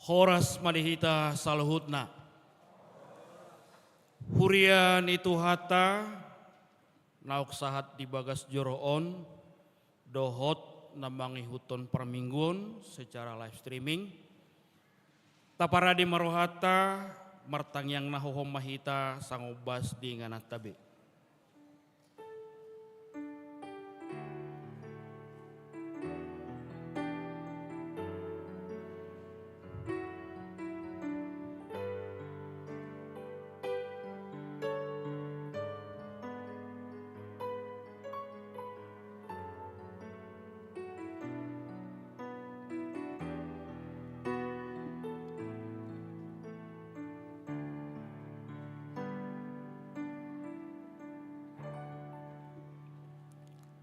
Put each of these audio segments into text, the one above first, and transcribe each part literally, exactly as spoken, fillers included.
Horas ma di hita saluhutna. Huria ni Tuhanta, naung sahat di bagas joro on, dohot na mangihuthon parmingguon secara live streaming. Taparade ma rohanta, martangiang na hohom ma hita sangombas di ingananta be.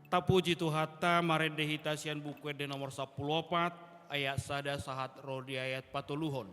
Tapuji Tuhanta, marende hita sian Buku Ende nomor sampulu opat, ayat sada sahat ro di ayat patoluhon.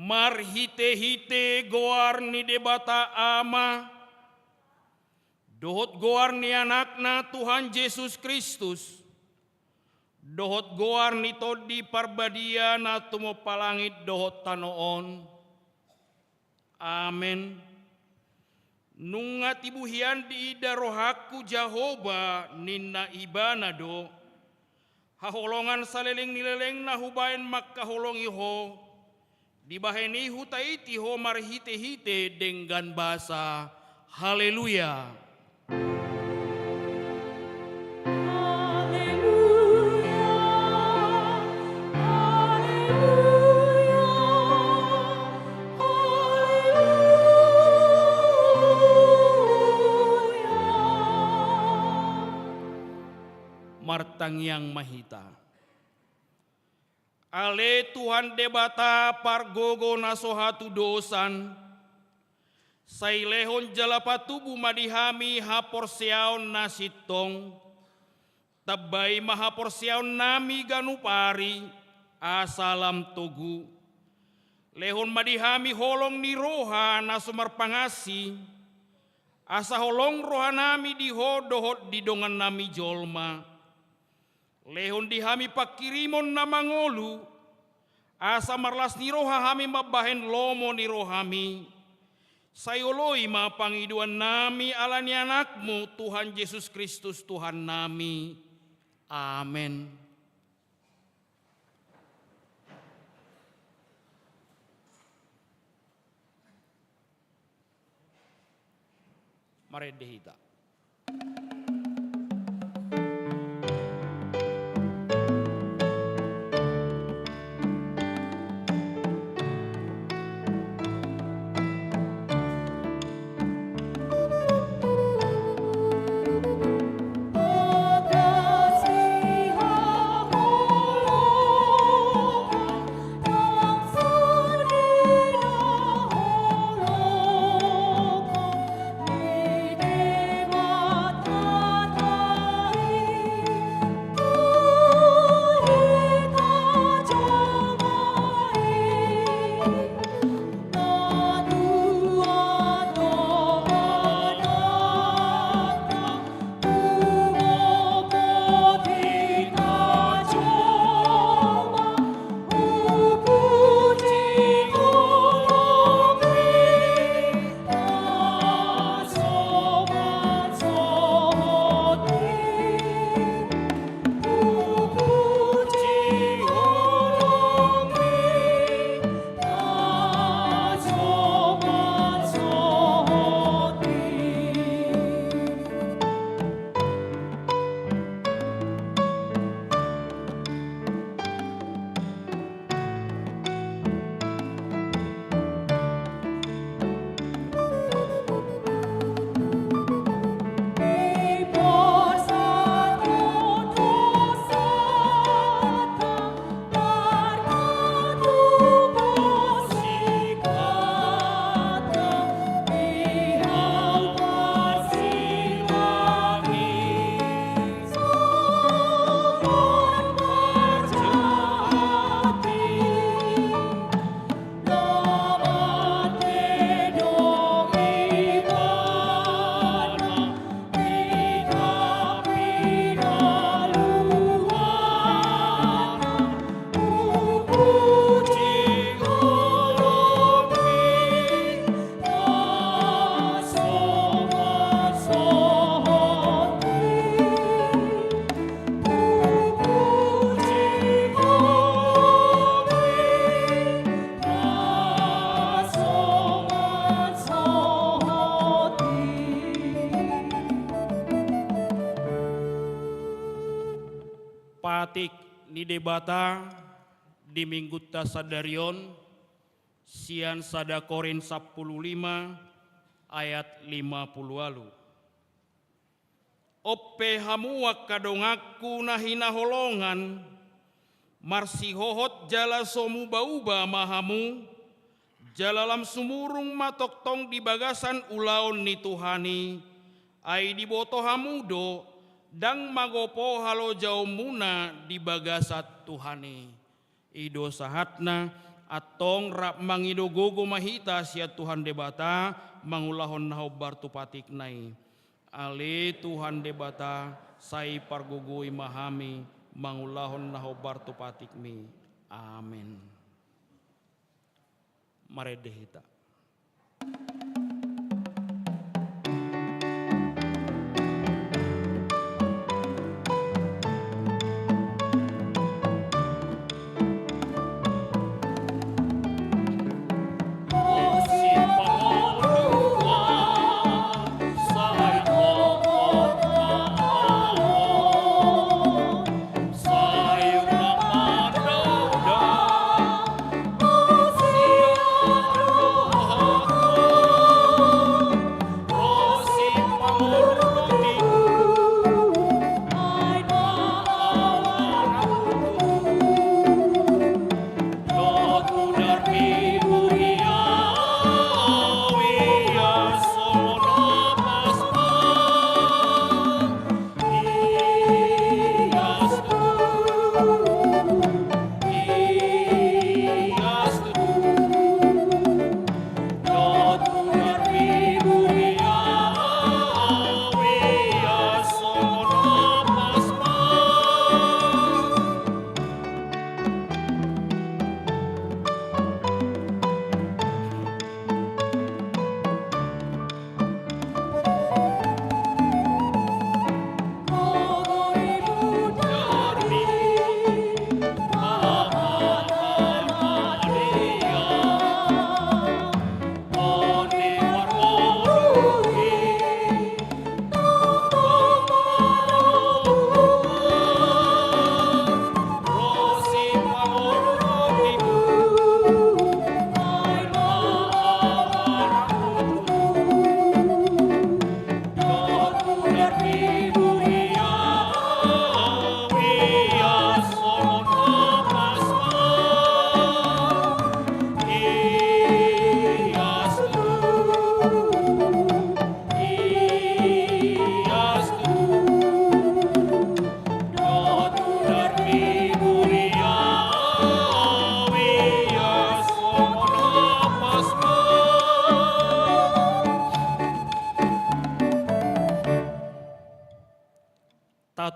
Marhitehite goar ni Debata Ama, dohot goar ni Anakna Tuhan Jesus Kristus, dohot goar ni Tondi Parbadia na tumompa langit dohot tano on. Amen. Nunga tibu hian diida rohangku Jahowa, ninna Ibana do. Haholongan saleleng ni lelengna hubahen mangkaholongi ho, dibahen i hutaiti ho marhitehite denggan basa. Haleluya. Haleluya, haleluya, haleluya. Martangiang ma hita. Ale Tuhan Debata pargogo na so hatudosan, sai lehon jala patubu ma di hami haporseaon na sintong, tambai ma haporseaonnami ganup ari, asa lam togu. Lehon ma di hami holong ni roha na so marpangansi, asa holong rohanami di Ho dohot di dongannami jolma. Lehon di hami pangkirimon na mangolu, asa marlas ni roha hami mambahen lomo ni rohami. Sai oloi ma pangidoannami ala ni Anakmu, Tuhan Jesus Kristus, Tuhannami. Amen. Marende hita. Patik ni Debata di Minggunta sadari on, sian sada Korint sampulu lima ayat lima pulu ualu. On pe hamu angka donganku na hinaholongan, marsihohot jala so muba-uba ma hamu, jala lam sumurung ma tongtong di bagasan ulaon ni Tuhan i, ai diboto hamu do, ndang magopo halojaonmuna di bagasan Tuhan i. I do sahatna, antong rap mangido gogo ma hita sian Tuhan Debata, mangulahon na hombar tu patikna i. Ale Tuhan Debata, sai pargogoi ma hami, mangulahon na hombar tu patikmi. Amen. Marende hita.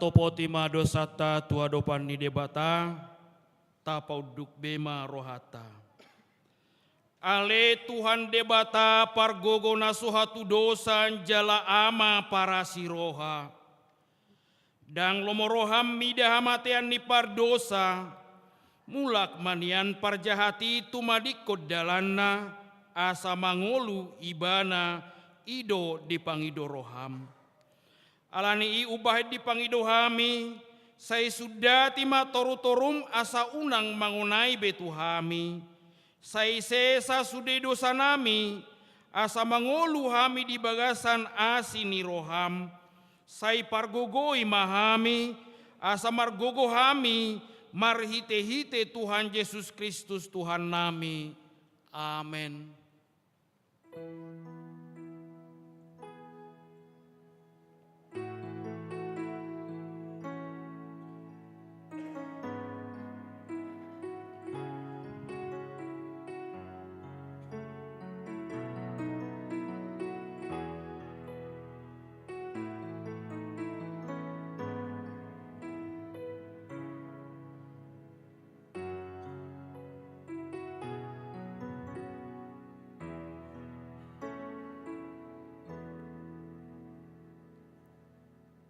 Topoti ma dosanta tu adopan ni Debata, tapaunduk be ma rohanta. Ale Tuhan Debata, pargogo na so hatudosan jala Ama parasi roha. Ndang lomo roham mida hamatean ni pardosa, mulak ma nian parjahat i tumadingkon dalanna, asa mangolu ibana, i do dipangido roham. Ala ni i umbahen dipangido hami, sai sundati ma torutorum asa unang mangonai be tu hami. Sai sesa sude dosanami, asa mangolu hami di bagasan asi ni roham. Sai pargogoi ma hami, asa margogo hami, marhitehite Tuhan Jesus Kristus Tuhannami. Amen.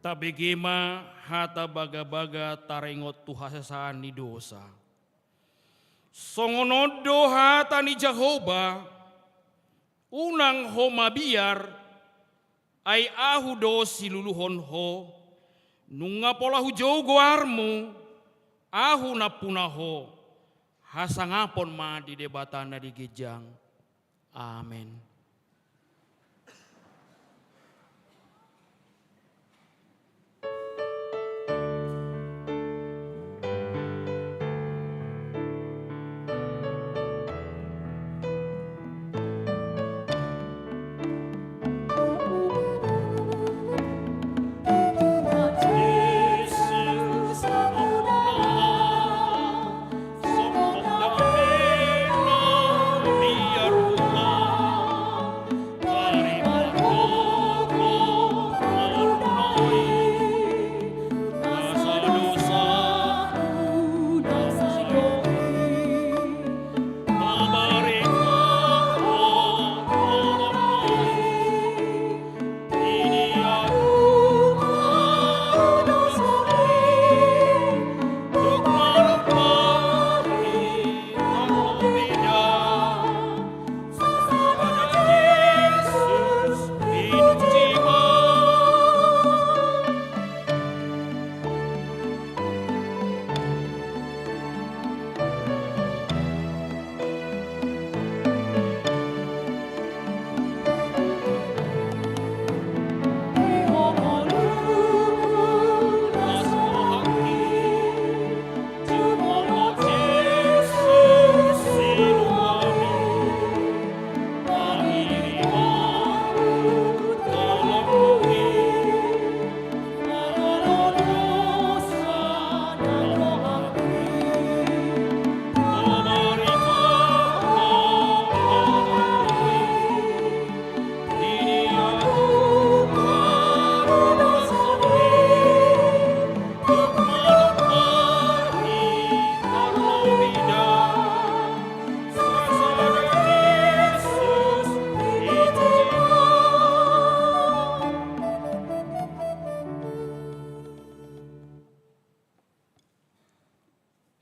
Tabege ma hata bagabaga taringot tu hasesaan ni dosa. Songon on do hata ni Jahowa, unang ho mabiar, ai Ahu do siluluhon ho, nunga pola hujou goarmu, Ahu nampuna ho, hasangapon ma di Debata na di ginjang. Amen.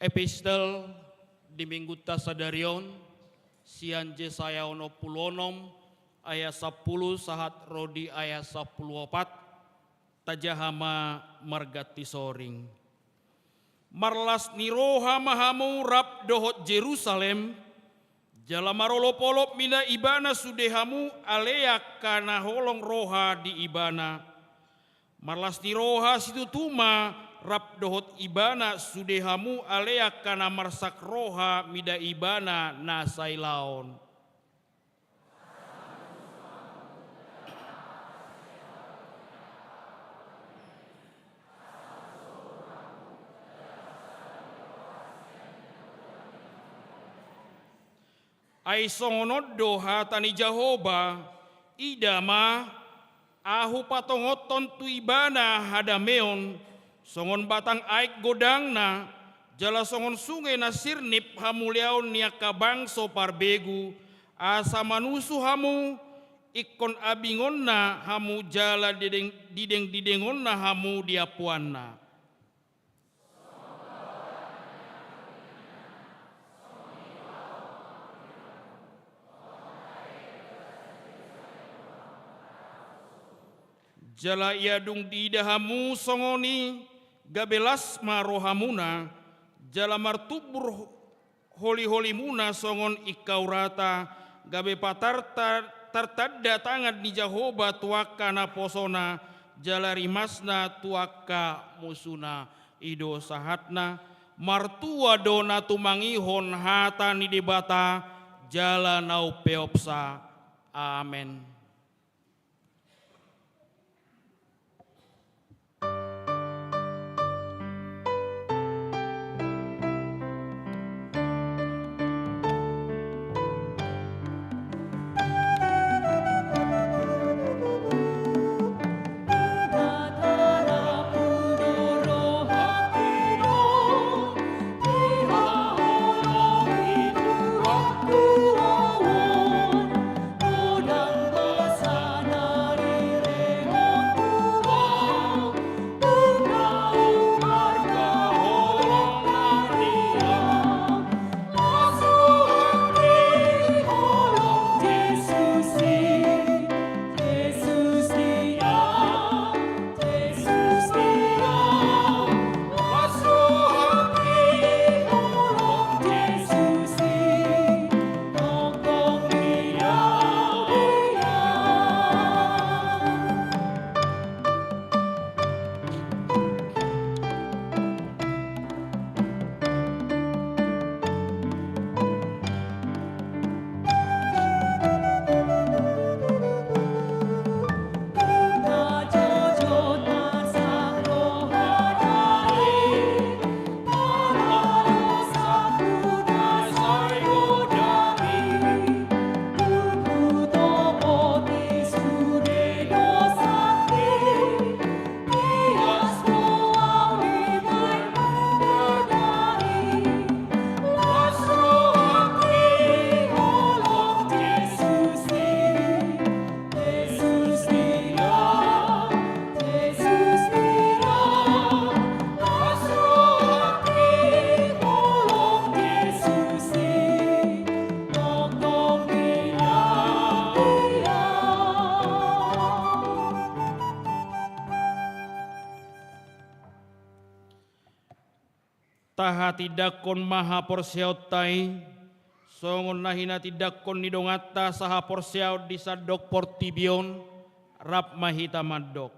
Epistel di minggunta sadari on, sian Jesaya onom pulu onom, ayat sampulu sahat ro di ayat sampulu opat, tajaha ma marganti soring. Marlas ni roha ma hamu rap dohot Jerusalem, jala marolopolop mida ibana sude hamu ale angka na holong roha di ibana. Marlas ni roha situtu ma rap dohot ibana sude hamu ale angka na marsak roha mida ibana na sailaon. Ai songon on do hata ni Jahowa, ida ma, Ahu patongothon tu ibana hadameon, Songon batang aek godangna, jala songon sunge na sirnip hamuliaon ni angka bangso parbegu, asa manusu hamu ingkon abingonna hamu jala dideng-, didengdidengonna hamu di ampuanna. Jala ia dung diida hamu songon i, gabe las ma rohamuna, jala martumbur holiholimuna songon ingkau rata, gabe patarta-, tartanda tangan ni Jahowa tu angka naposona, jala rimasna tu angka musuna. I do sahatna. Martua do na tumangihon hata ni Debata, jala na umpeopsa. Amen. Tahatindangkon ma haporseaonta i, songon na hinatindangkon ni donganta sahaporseaon di sandok portibi on, rap ma hita mandok.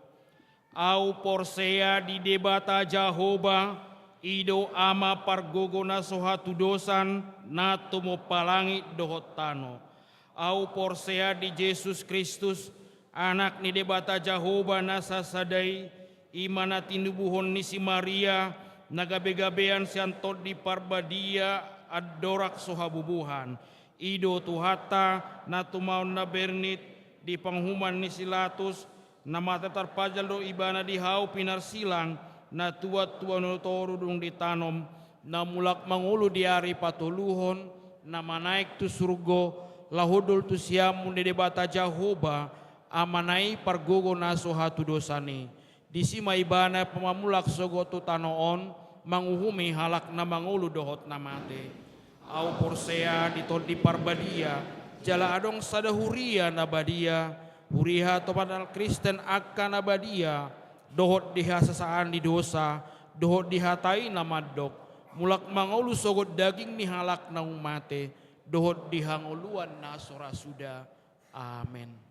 Ahu porsea di Debata Jahowa, i do Ama pargogo na so hatudosan, na tumompa langit dohot tano. Ahu porsea di Jesus Kristus, Anak ni Debata Jahowa na sasada i, i ma na tinubuhon ni si Maria, na gabegabean sian Tondi Parbadia, andorang so habubuhan. I do Tuhanta, na tumaon na bernit, di panguhuman ni si Latus, na mate tarpajal do Ibana di hau pinarsilang, na tuat tu banua toru dung ditanom, na mulak mangolu di ari patoluhon, na manaek tu surgo, laho hundul tu siamun ni Debata Jahowa, Amana i pargogo na so hatudosan i. Disi ma Ibana pamamulak sogot tu tano on, manguhumi halak na mangolu dohot na mate. Ahu porsea di Tondi Parbadia, jala adong sada huria na badia, huria hatopan halak Kristen angka na badia, dohot di hasesaan ni dosa, dohot di hata i na mandok, mulak mangolu sogot daging ni halak naung mate, dohot di hangoluan na so ra suda. Amen.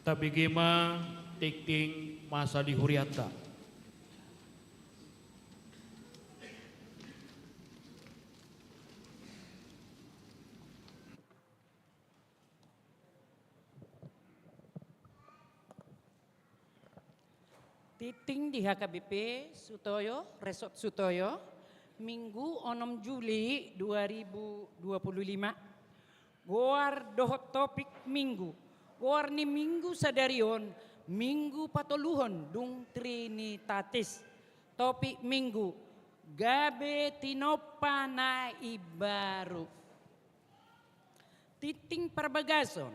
Tabege ma tingting masa di hurianta. Tingting di H K B P Sutoyo, Resort Sutoyo, Minggu onom Juli dua ribu dua puluh lima. Goar dohot topik Minggu. Goar ni Minggu sadari on, Minggu patoluhon dung Trinitatis. Topik Minggu, gabe tinompa na imbaru. Tingting parbagason,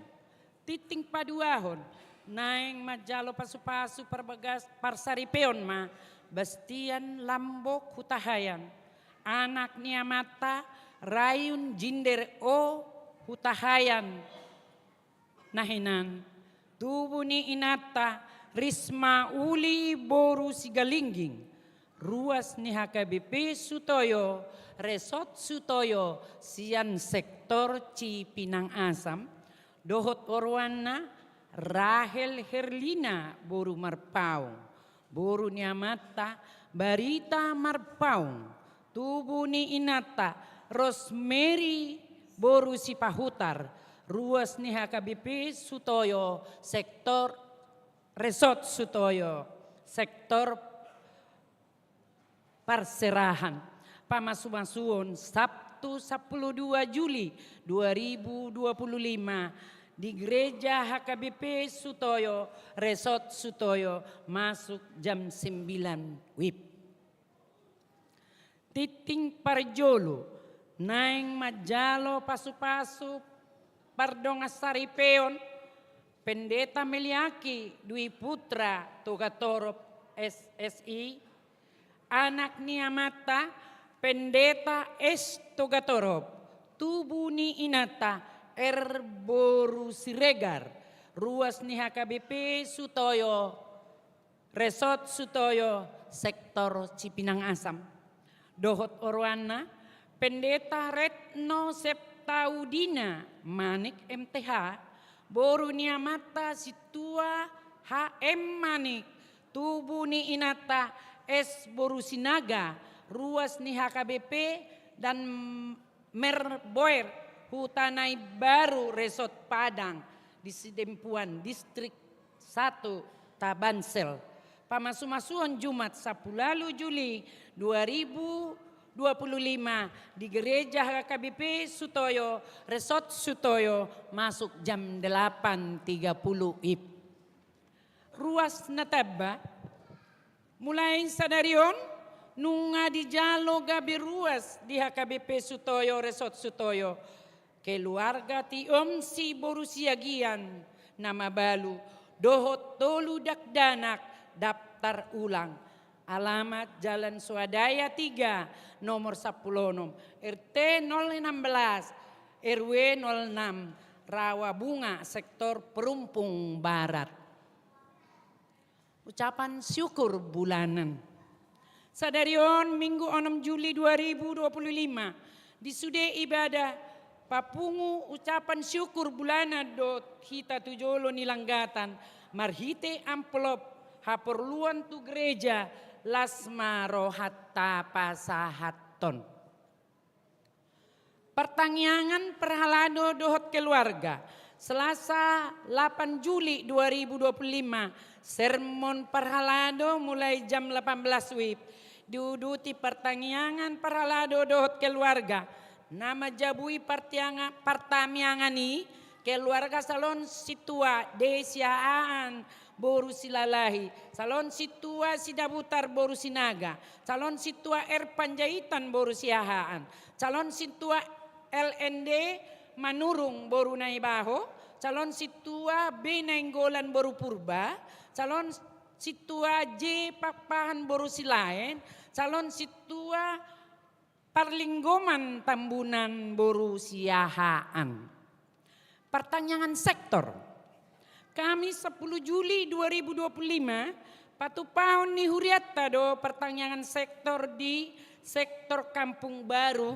tingting paduahon, naeng manjalo pasupasu parbagas-, parsaripeon ma Bastian Lambok Hutahaean, anak ni amanta Rayun Jinder O Hutahaean, na hinan, tubu ni inanta Risma Uli boru Sigalingging, ruas ni H K B P Sutoyo, Resort Sutoyo, sian sektor Cipinang Asam, dohot oroanna Rahel Herlina boru Marpaung, boru ni amanta Barita Marpaung, tubu ni inanta Rosemary boru Sipahutar, ruas ni H K B P Sutoyo, sektor Resort Sutoyo, sektor parserahan. Pamasumasuon Sabtu sampulu dua Juli dua ribu dua puluh lima di Gereja H K B P Sutoyo, Resort Sutoyo, masuk jam sembilan wib. Tingting parjolo, naeng manjalo pasupasu pardongansaripeon Pendeta Meliaki Dwi Putra Togatorop S S I, anak ni amanta Pendeta S Togatorop, tubu ni inanta R boru Siregar, ruas ni H K B P Sutoyo, Resort Sutoyo, sektor Cipinang Asam. Dohot oroanna, Pendeta Retno Septaudina Manik M T H, boru ni amanta Sintua H M Manik, tubu ni inanta S boru Sinaga, ruas ni H K B P dan Merboer, Huta Nai Baru, Resort Padang, di Sidempuan, Distrik satu, Tabansel. Pamasumasuon Jumat sampulu ualu Juli dua ribu dua puluh lima di Gereja H K B P Sutoyo, Resort Sutoyo, masuk jam delapan tiga puluh wib. Ruas na tamba, mulai sadari on, nunga dijalo gabe ruas di H K B P Sutoyo, Resort Sutoyo, keluarga Tiomsi boru Siagian na mabalu, dohot tolu dakdanak daftar ulang. Alamat Jalan Swadaya tiga, nomor sampulu onom, R T nol enam belas, R W nol enam, Rawa Bunga, sektor Perumpung Barat. Ucapan syukur bulanan. Sadari on, Minggu onom Juli dua ribu dua puluh lima, di sude ibadah papungu ucapan syukur bulanan dohot hita tu jolo ni langgatan marhite amplop haporluan tu gereja, las ma rohanta pasahathon. Partangiangan parhalado dohot keluarga, Selasa lapan Juli dua ribu dua puluh lima, sermon parhalado mulai jam lapan belas wib, diuduti partangiangan parhalado dohot keluarga, na manjabui partianga-, partangiangan i, keluarga Salon Sintua D Siahaan boru Silalahi, Salon Sintua Sidabutar boru Sinaga, Salon Sintua R Panjaitan boru Siahaan, Salon Sintua L N D Manurung boru Naibaho, Salon Sintua B Nainggolan boru Purba, Salon Sintua J Pakpahan boru Silaen, Salon Sintua Parlinggoman Tambunan boru Siahaan. Partangiangan sektor. Kamis sampulu Juli dua ribu dua puluh lima, patupaon ni hurianta do partangiangan sektor di sektor Kampung Baru,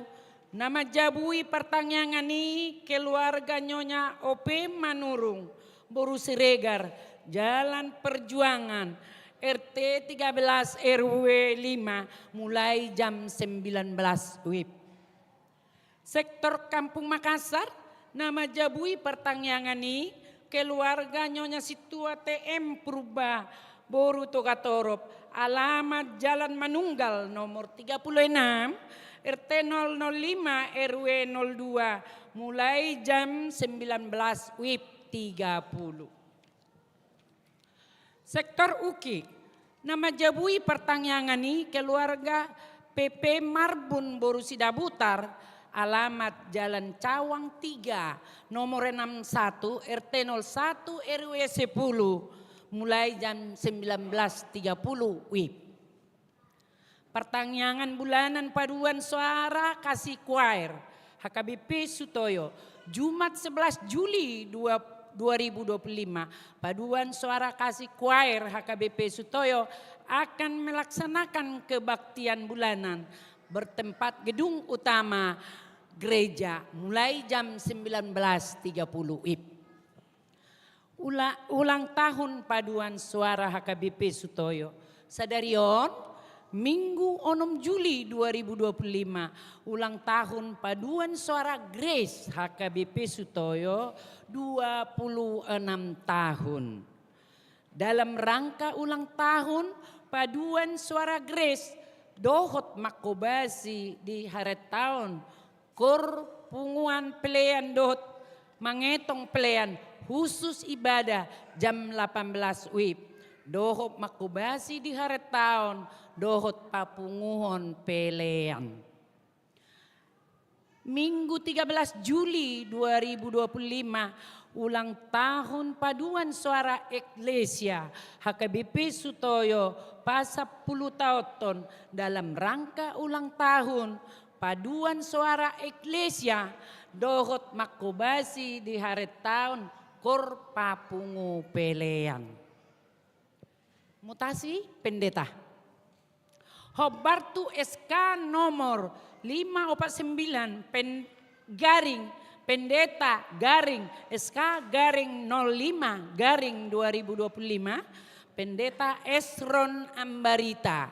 na manjabui partangiangan i keluarga Nyonya O P Manurung, Boru Siregar, Jalan Perjuangan, R T tiga belas R W lima, mulai jam sembilan belas wib. Sektor Kampung Makassar, na manjabui partangiangan i, keluarga Nyonya Sintua T M Purba, boru Togatorop, alamat Jalan Manunggal nomor tiga puluh enam, R T nol nol lima, R W nol dua, mulai jam sembilan belas wib tiga puluh. Sektor Uki, na manjabui partangiangan i keluarga P P Marbun boru Sidabutar, alamat Jalan Cawang tiga, nomor enam satu, R T nol satu, R W sepuluh, mulai jam sembilan belas tiga puluh wib. Partangiangan bulanan paduan soara kasih choir H K B P Sutoyo, Jumat sebelas Juli dua, dua ribu dua puluh lima, paduan soara kasih choir H K B P Sutoyo akan melaksanakan kebaktian bulanan bertempat gedung utama gereja mulai jam sembilan belas tiga puluh wib. Ula-, ulang tahun paduan soara H K B P Sutoyo. Sadari on, Minggu onom Juli dua ribu dua puluh lima, ulang tahun paduan soara Grace H K B P Sutoyo dua puluh enam tahun. Dalam rangka ulang tahun paduan soara Grace dohot mangkobasi di haretaon kor punguan pelean dohot mangetong pelean khusus ibadah jam lapan belas wib. Dohot mangkobasi di haretaon dohot papunguhon pelean. Minggu tiga belas Juli dua ribu dua puluh lima, ulang tahun paduan soara Eklesia H K B P Sutoyo pasampulu taonhon dalam rangka ulang tahun paduan soara Eklesia dohot mangkobasi di haretaon kor papungu pelean. Mutasi pendeta. Hombar tu S K nomor lima opat sembilan pen-, garing, pendeta garing, S K garing nol lima garing dua ribu dua puluh lima, pendeta Esron Ambarita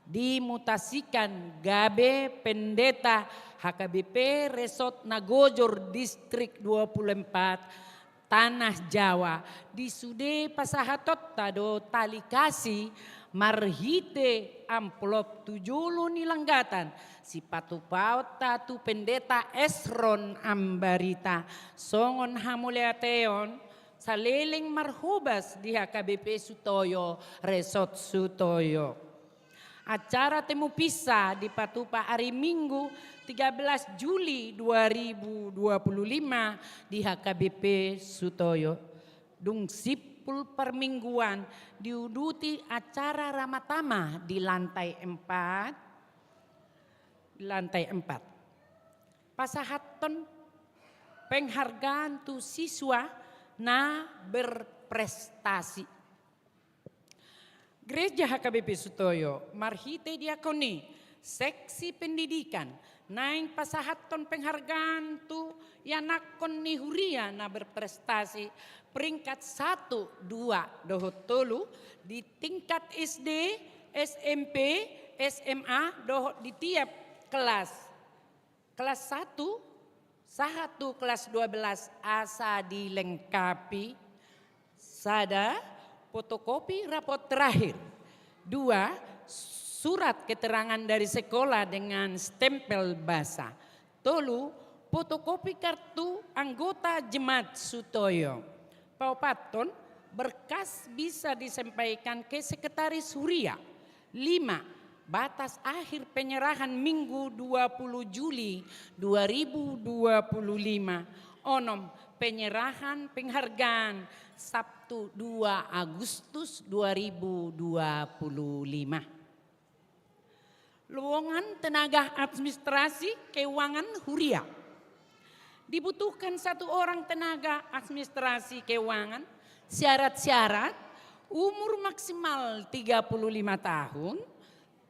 dimutasikan gabe pendeta H K B P Resort Nagojor Distrik dua puluh empat Tanah Jawa. Di sude pasahatonta do tali kasih marhite amplop tu jolo ni langgatan sipatupaonta tu pendeta Esron Ambarita songon hamauliateon saleleng marhobas di H K B P Sutoyo, Resort Sutoyo. Acara temu pinsa dipatupa ari Minggu tiga belas Juli dua ribu dua puluh lima di H K B P Sutoyo. Dung simpul parmingguan diuduti acara ramatama di lantai empat, di lantai empat. Pasahathon penghargaan tu siswa na berprestasi. Gereja H K B P Sutoyo marhite diakon i, seksi pendidikan, naeng pasahathon penghargaan tu ianakhon ni huria na berprestasi peringkat satu, dua dohot tolu di tingkat S D, S M P, S M A dohot di tiap kelas. Kelas satu sahat tu kelas dua belas asa dilengkapi. Sada, fotokopi rapot terakhir. Dua, surat keterangan dari sekolah dengan stempel basah. Tolu, fotokopi kartu anggota Jemaat Sutoyo. Paopathon, berkas bisa disampaikan ke sekretaris huria. Lima, batas akhir penyerahan Minggu dua puluh Juli dua ribu dua puluh lima. Onom, penyerahan penghargaan Sabtu dua Agustus dua ribu dua puluh lima. Lowongan tenaga administrasi keuangan huria. Dibutuhkan satu orang tenaga administrasi keuangan, syarat-syarat, umur maksimal tiga puluh lima tahun,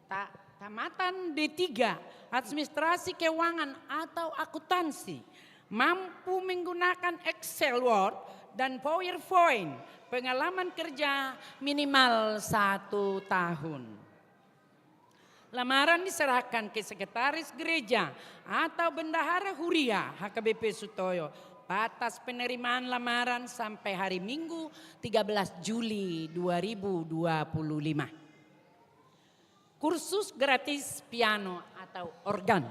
ta-, tamatan D tiga, administrasi keuangan atau akuntansi, mampu menggunakan Excel, Word, dan PowerPoint pengalaman kerja minimal satu tahun. Lamaran diserahkan ke sekretaris gereja atau bendahara huria H K B P Sutoyo. Batas penerimaan lamaran sampai hari Minggu tiga belas Juli dua ribu dua puluh lima. Kursus gratis piano atau organ.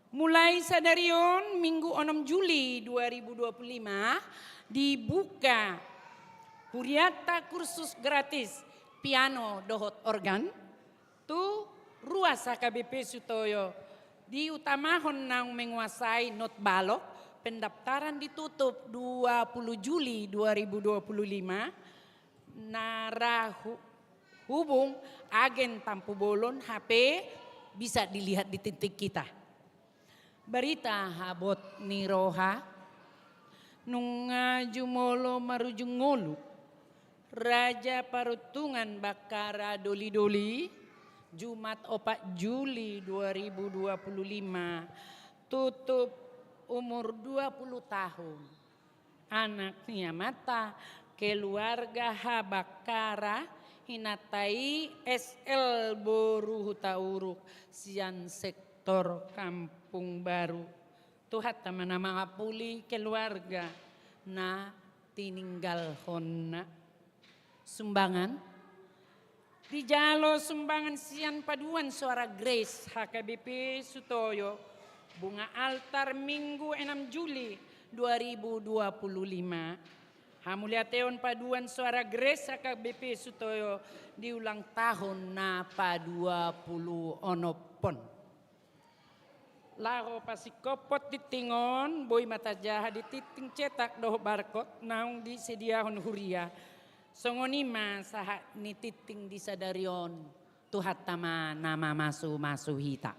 Mulai sadari on, Minggu onom Juli dua ribu dua puluh lima, dibuka hurianta kursus gratis piano dohot organ tu ruas H K B P Sutoyo, diutamahon naung menguasai not balok. Pendaftaran ditutup dua puluh Juli dua ribu dua puluh lima. Na ra hu-, hubung agen Tampubolon, H P bisa dilihat di titik kita. Barita habot ni roha, nunga jumolo marujung ngolu, Raja Paruntungan Bakkara Doli-doli, Jumat opat Juli dua ribu dua puluh lima, tutup umur dua puluh tahun. Anak ni amanta, keluarga H. Bakkara, inanta i S L boru Hutauruk, sian sektor Kampung Baru. Tuhanta ma na mangapuli keluarga na tininggalhonna. Sumbangan. Dijalo sumbangan sian Paduan Suara Grace H K B P Sutoyo, bunga altar Minggu enam Juli dua ribu dua puluh lima. Hamauliateon Paduan Suara Grace H K B P Sutoyo di ulang tahun na padua puluh onom on. Laho pasingkophon tingting on, boi ma tajaha di tingting cetak dohot barkot naung disediahon huria. Songon i ma sahat ni tingting di sadari on, Tuhanta ma na mamasu-masu hita.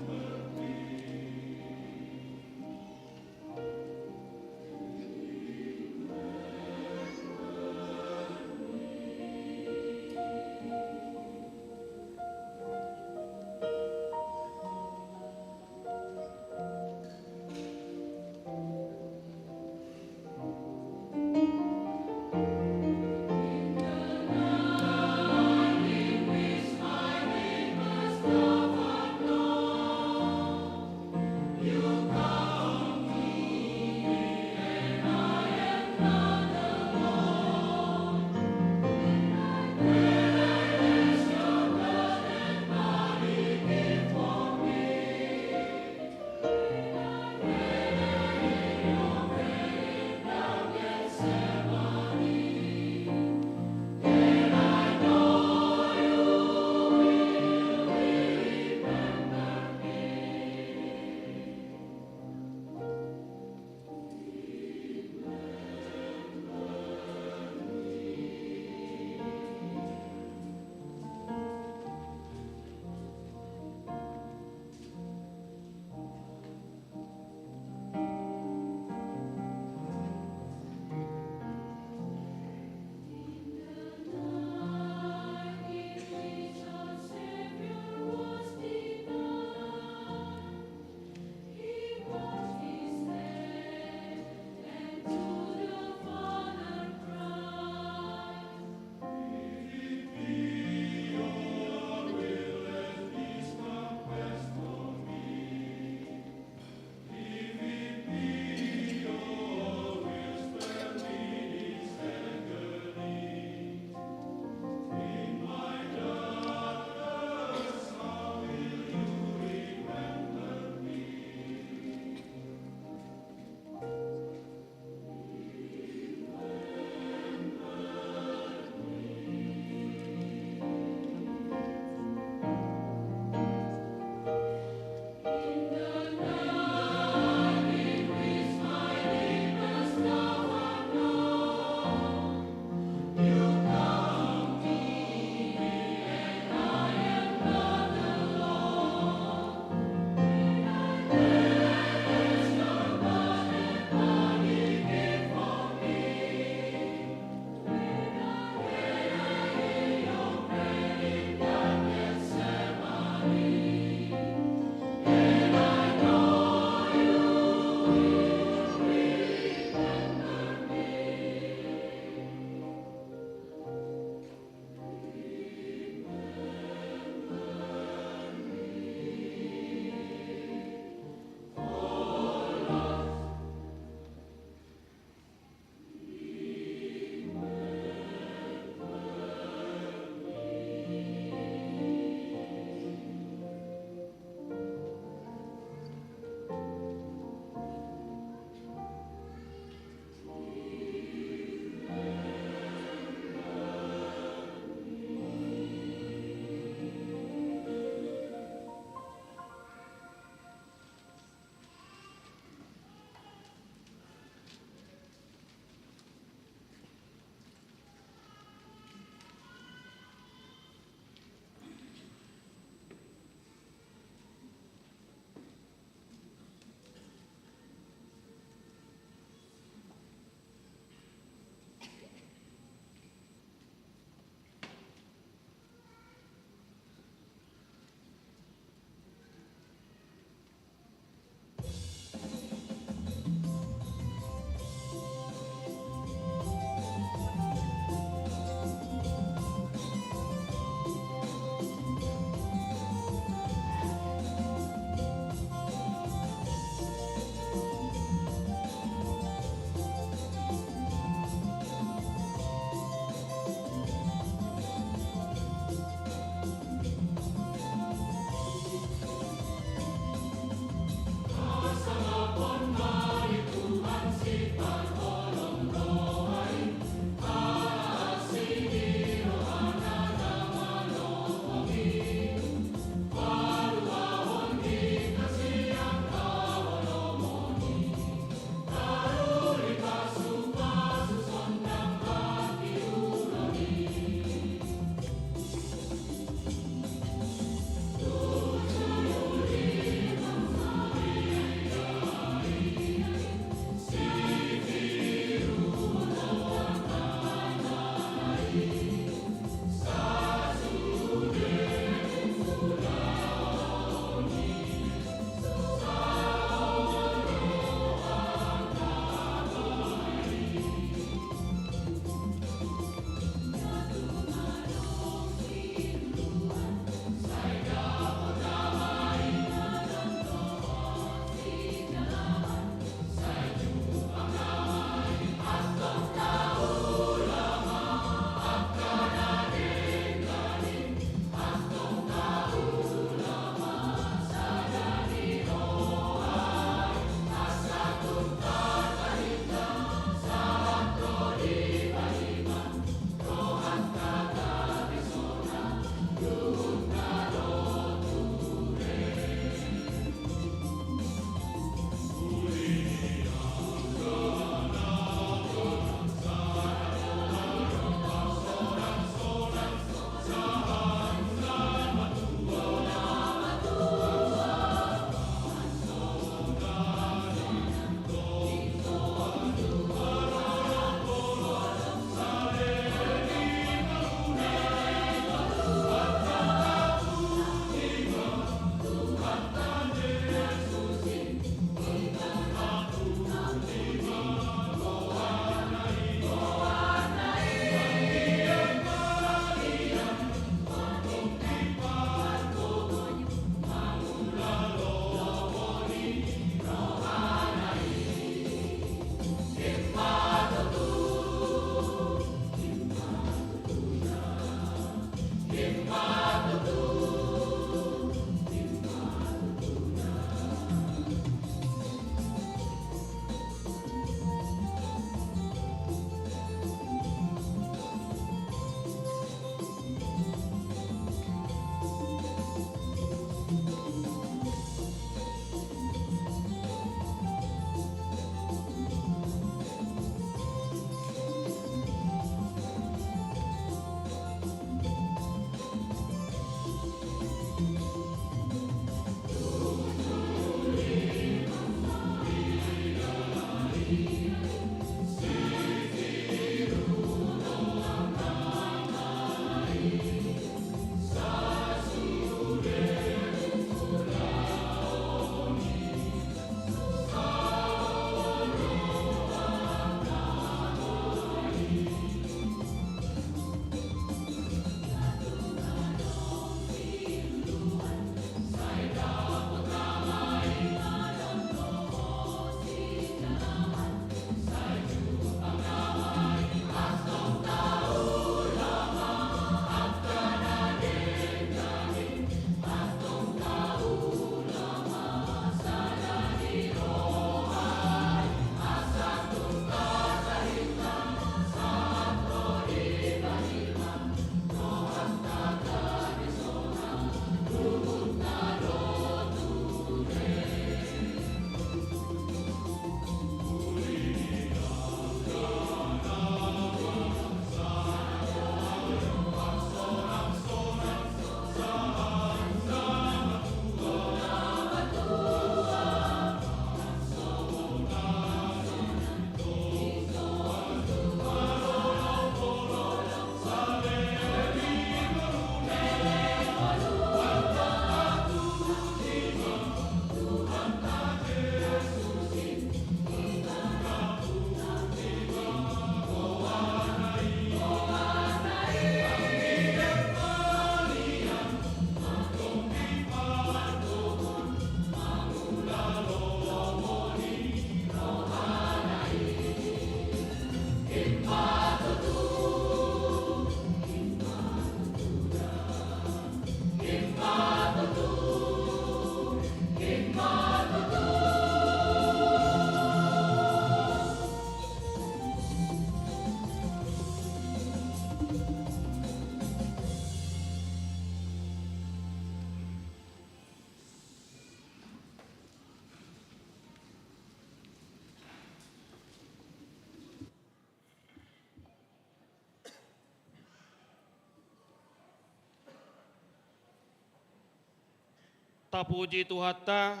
Tapuji Tuhanta,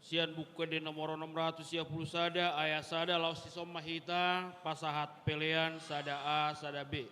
sian Buku Ende nomor onom ratus sia pulu sada, ayat sada, laos dison ma hita pasahat pelean sada A, sada B.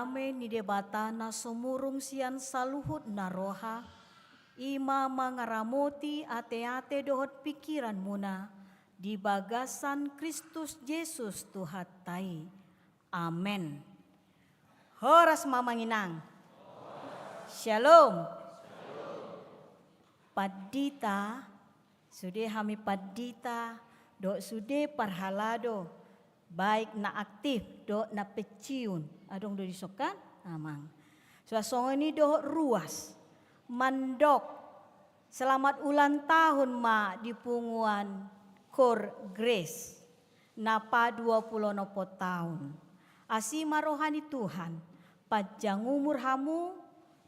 Dame ni Debata na sumurung sian saluhut na roha, i ma mangaramoti ateate dohot pingkiranmuna di bagasan Kristus Jesus Tuhanta i. Amen. Horas ma amang inang. Shalom. Pandita, sude hami pandita dohot sude parhalado, baik na aktif dohot na pensiun. Adong do dison kan, amang? Sude songon i dohot ruas, mandok selamat ulang tahun ma di punguan Koor Grace na paduapuluonomhon taon. Asi ma roha ni Tuhan, panjang umur hamu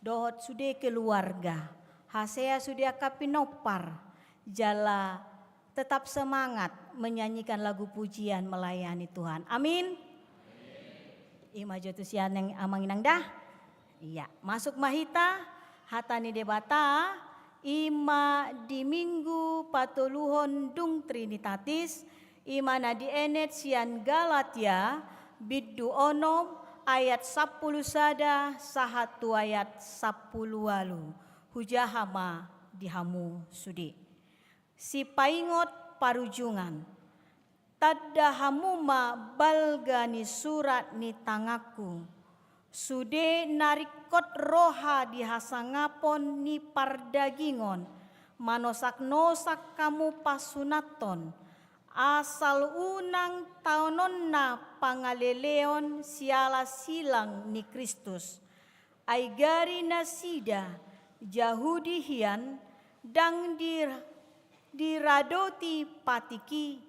dohot sude keluarga, hasea sude angka pinompar, jala tetap semangat menyanyikan lagu pujian melayani Tuhan. Amin. I ma jo tusian, amang inang da. Ia, masuk ma hita, hata ni Debata, i ma di Minggu patoluhon dung Trinitatis, i ma na dienet sian Galatia, bindu onom, ayat sampulu sada sahat tu ayat sampulu ualu. Hujaha ma di hamu sude. Sipaingot parujungan. Tanda hamu ma balga ni surat ni tanganku. Sude na ringkot roha di hasangapon ni pardagingon, manosaknosak hamu pasunathon, asal unang taononna pangaleleon siala silang ni Kristus. Ai gari nasida Jahudi hian, ndang di, diradoti patik i,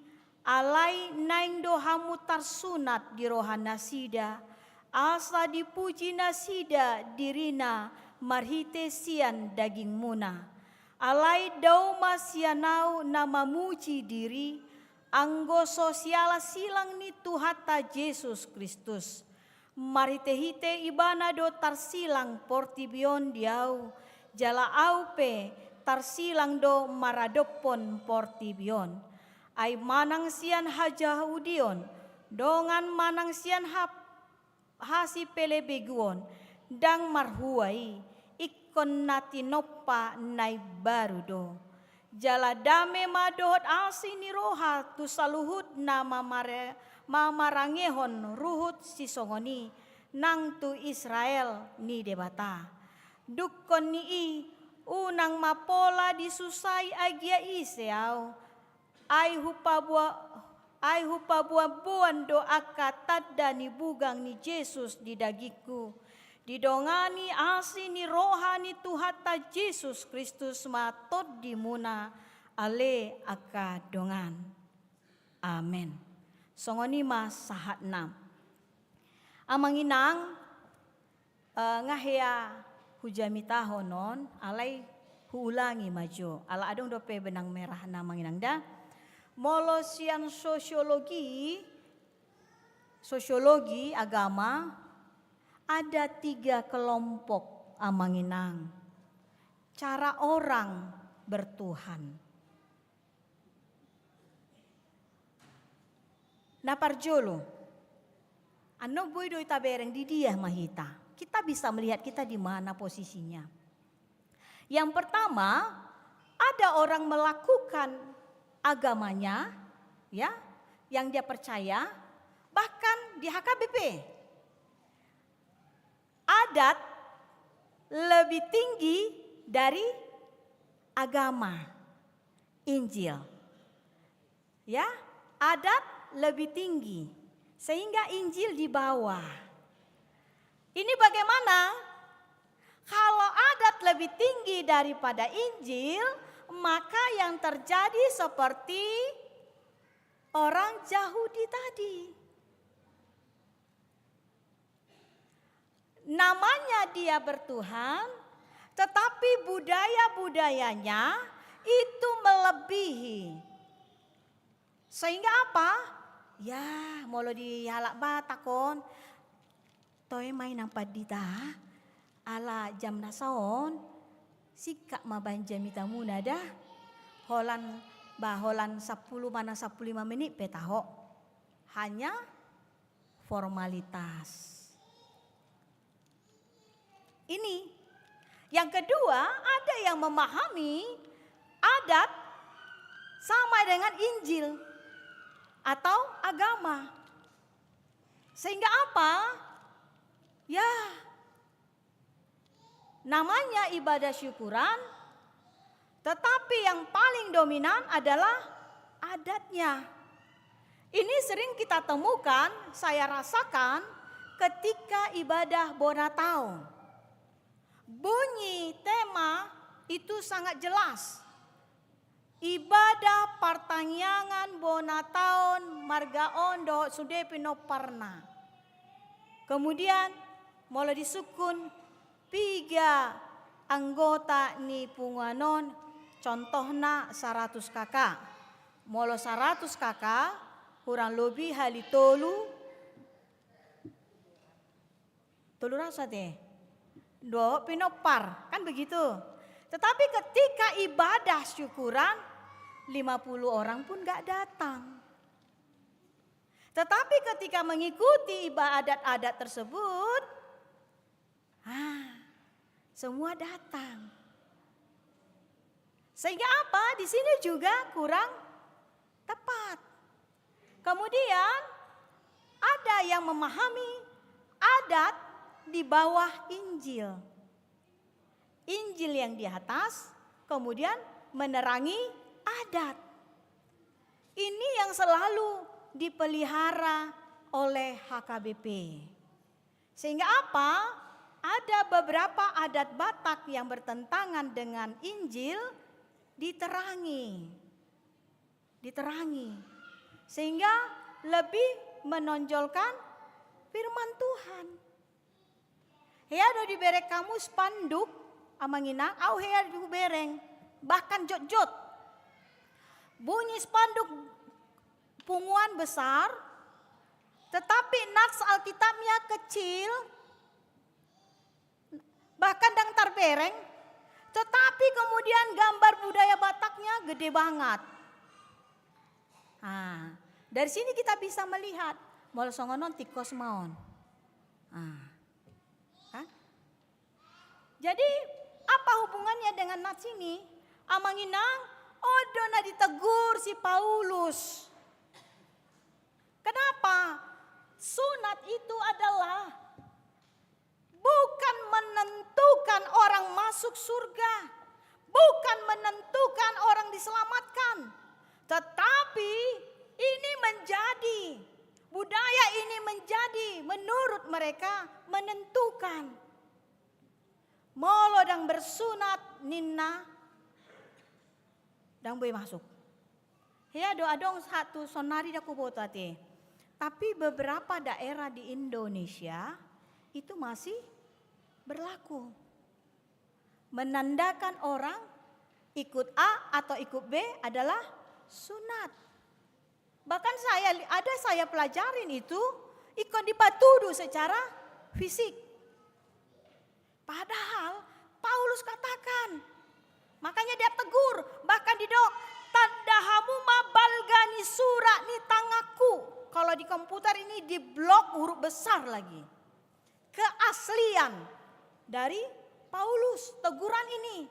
alai naeng do hamu tarsunat di roha nasida, asa dipuji nasida dirina marhite sian dagingmuna. Alai dao ma sian ahu na mamuji diri, anggo so siala silang ni Tuhanta Jesus Kristus. Marhitehite Ibana do tarsilang portibi on di ahu, jala ahu pe tarsilang do maradophon portibi on. Ai manang sian hajahudion, dongan manang sian ha-, hasipelebeguon, ndang marhua i, ingkon na tinompa na imbaru do. Jala dame ma dohot asi ni roha tu saluhut na mamare-, mamarangehon ruhut sisongon i, nang tu Israel ni Debata. Dungkon ni i, unang ma pola disusai agia ise ahu, ai hupaboa-, ai hupaboanboan do angka tanda ni bugang ni Jesus di dagingku. Didongani asi ni roha ni Tuhanta Jesus Kristus ma tondimuna, ale angka dongan. Amen. Songon i ma sahatna. Amang inang, eh, nga hea hujamitahon on, alai huulangi ma jo. Ala adong dope benang merahna amang inang da. Molo sian sosiologi, sosiologi agama, ada tiga kelompok amang inang. Cara orang bertuhan. Na parjolo, annon boi do tabereng di dia ma hita. Kita bisa melihat kita di mana posisinya. Yang pertama, ada orang melakukan agamanya, ya, yang dia percaya, bahkan di H K B P. Adat lebih tinggi dari agama, Injil. Ya, adat lebih tinggi, sehingga Injil di bawah. Ini bagaimana? Kalau adat lebih tinggi daripada Injil, maka yang terjadi seperti orang Yahudi tadi. Namanya dia bertuhan, tetapi budaya-budayanya itu melebihi. Sehingga apa? Ya, molo di halak Batak on, toe ma inang pandita, ala jam na saon, singkat ma baen jamitamuna da. Holan, ba holan sampulu manang sampulu lima menit pe taho. Hanya formalitas. Ini. Yang kedua, ada yang memahami adat sama dengan Injil atau agama. Sehingga apa? Ya, namanya ibadah syukuran, tetapi yang paling dominan adalah adatnya. Ini sering kita temukan, saya rasakan ketika ibadah bona taon. Bunyi tema itu sangat jelas. Ibadah partangiangan bona taon marga on dohot sude pinomparna. Kemudian, molo disungkun piga anggota ni punguan on, contohna saratus K K. Molo saratus K K, kurang lobi hali tolu, tolu ratus ate. Dohot pinompar, kan begitu. Tetapi ketika ibadah syukuran, lima puluh orang pun nggak datang. Tetapi ketika mengikuti ibadat adat tersebut, ah, semua datang. Sehingga apa? Di sini juga kurang tepat. Kemudian ada yang memahami adat di bawah Injil. Injil yang di atas, kemudian menerangi adat. Ini yang selalu dipelihara oleh H K B P. Sehingga apa? Ada beberapa adat Batak yang bertentangan dengan Injil diterangi. Diterangi. Sehingga lebih menonjolkan firman Tuhan. Hea do dibereng hamu spanduk, Amang Inang, au hea do hubereng, bahkan jotjot. Bunyi spanduk punguan besar, tetapi nats Alkitabnya kecil, bahkan ndang tarbereng, tetapi kemudian gambar budaya Bataknya gede banget. Nah, dari sini kita bisa melihat, molo songon on tingkos ma on. Nah, kan? Jadi, apa hubungannya dengan nats ini? Amang Inang, on do na ditegur si Paulus. Kenapa? Sunat itu adalah bukan menentukan orang masuk surga, bukan menentukan orang diselamatkan, tetapi ini menjadi, budaya ini menjadi, menurut mereka, menentukan. Molo ndang bersunat ninna, ndang boi masuk. Hea do, adong satu, sonari ndang huboto ate. Tapi beberapa daerah di Indonesia itu masih berlaku. Menandakan orang ikut A atau ikut B adalah sunat. Bahkan saya li-, ada saya pelajarin itu, ingkon dipatudu secara fisik. Padahal Paulus katakan, makanya dia tegur, bahkan didok, tanda hamu ma balga ni surat ni tanganku. Kalau di komputer ini diblok huruf besar lagi. Keaslian dari Paulus, teguran ini.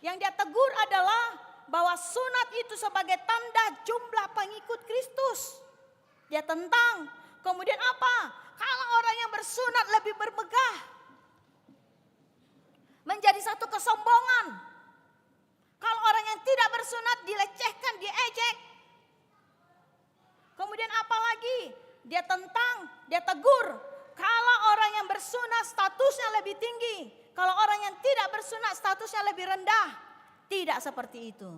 Yang dia tegur adalah bahwa sunat itu sebagai tanda jumlah pengikut Kristus. Dia tentang. Kemudian apa? Kalau orang yang bersunat lebih bermegah, menjadi satu kesombongan. Kalau orang yang tidak bersunat dilecehkan, diejek. Kemudian apa lagi? Dia tentang, dia tegur. Kalau orang yang bersunat statusnya lebih tinggi, kalau orang yang tidak bersunat statusnya lebih rendah. Tidak seperti itu.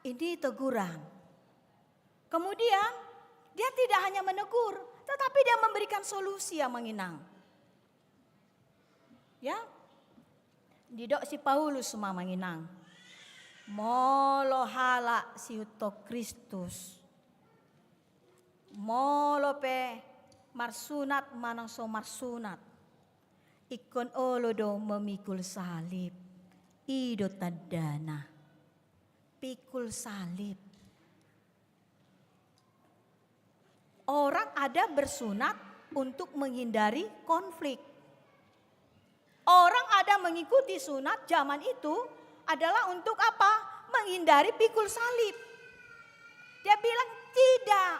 Ini teguran. Kemudian, dia tidak hanya menegur, tetapi dia memberikan solusi, Amang Inang. Ya. Didok si Paulus ma, Amang Inang. Molo halak sihuthon Kristus, molo pe marsunat manang so marsunat, ingkon olo do memikul salib. I do tandana. Pikul salib. Orang ada bersunat, untuk menghindari konflik. Orang ada mengikuti sunat zaman itu adalah untuk apa? Menghindari pikul salib. Dia bilang, "Tidak.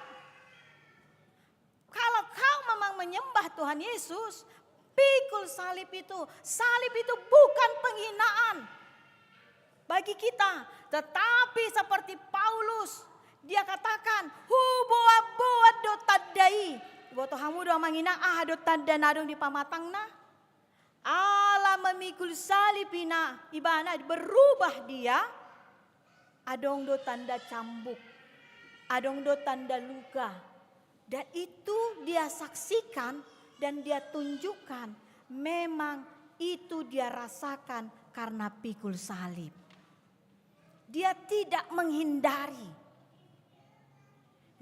Kalau kau memang menyembah Tuhan Yesus, pikul salib itu, salib itu bukan penghinaan bagi kita." Tetapi seperti Paulus, dia katakan, "Huboan-boan do tanda i." Diboto hamu do, amang inang, aha do tanda na adong di pamatangna? Ala memikul salib ina, ibana berubah dia, adong do tanda cambuk, adong do tanda luka. Dan itu dia saksikan dan dia tunjukkan, memang itu dia rasakan karena pikul salib. Dia tidak menghindari.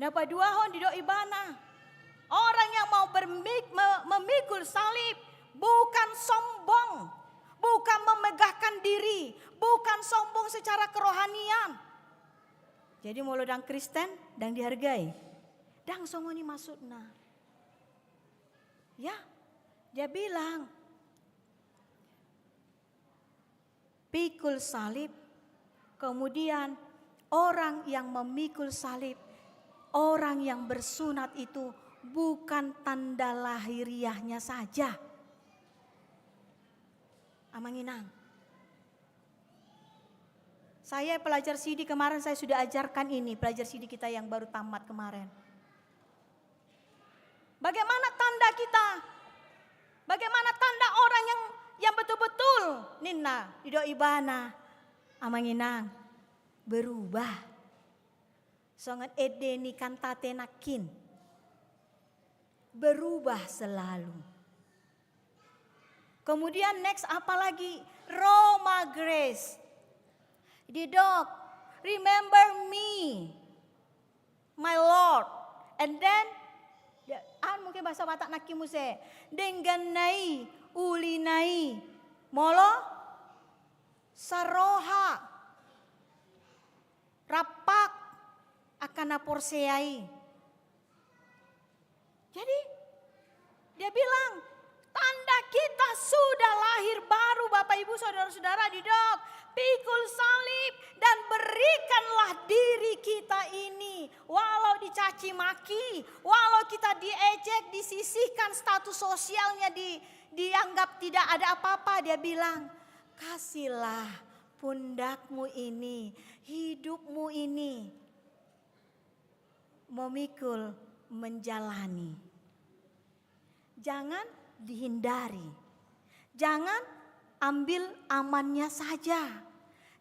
Na paduahon, didok ibana, orang yang mau bermik-, me-, memikul salib bukan sombong, bukan memegahkan diri, bukan sombong secara kerohanian. Jadi molo ndang Kristen, ndang dihargai. Ndang songon i maksudna. Ya, dia bilang, pikul salib. Kemudian orang yang memikul salib, orang yang bersunat itu bukan tanda lahiriahnya saja. Amang inang. Saya pelajar sidi kemarin saya sudah ajarkan ini, pelajar sidi kita yang baru tamat kemarin. Bagaimana tanda kita? Bagaimana tanda orang yang, yang betul-betul, ninna, didok ibana, amang inang, berubah. Songon ende ni kantate nangkin. Berubah selalu. Kemudian next apa lagi? Roma Grace. Didok, "Remember me, my Lord." And then, ya, ah, mungkin bahasa Batak nangkin muse. Dengganna i, ulina i. Molo saroha, rampak angka na porsea i. Jadi, dia bilang, tanda kita sudah lahir baru, Bapak Ibu Saudara-saudara, didok, pikul salib dan berikanlah diri kita ini. Walau dicaci maki, walau kita diejek, disisihkan status sosialnya, di, dianggap tidak ada apa-apa, dia bilang, kasihlah pundakmu ini, hidupmu ini memikul, menjalani. Jangan dihindari. Jangan ambil amannya saja.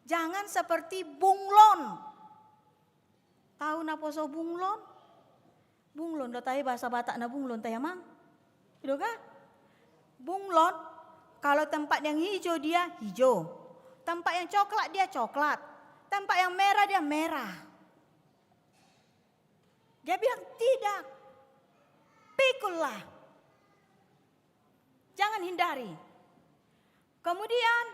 Jangan seperti bunglon. Tahu naposo bunglon? Bunglon, do tahe bahasa Batakna bunglon, tahe amang? Gitu kan? Bunglon, kalau tempat yang hijau dia hijau. Tempat yang coklat dia coklat. Tempat yang merah dia merah. Dia bilang, "Tidak. Pikullah. Jangan hindari." Kemudian,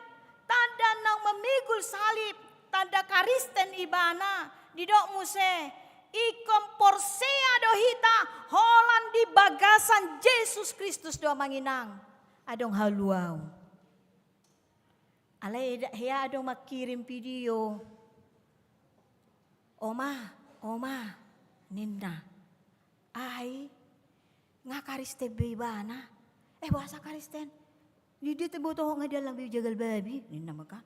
tanda naung memikul salib, tanda Karisten ibana, didok muse, ingkon porsea do hita holan di bagasan Jesus Kristus do, amang inang. Adong haluaon. Alai hea adong mangkirim video. "Oma, oma," ninna. Ai, nga Karisten be ibana. "Eh, boasa Karisten? Di dia teboto ho nga diallang be jagal babi," ninna ma kan.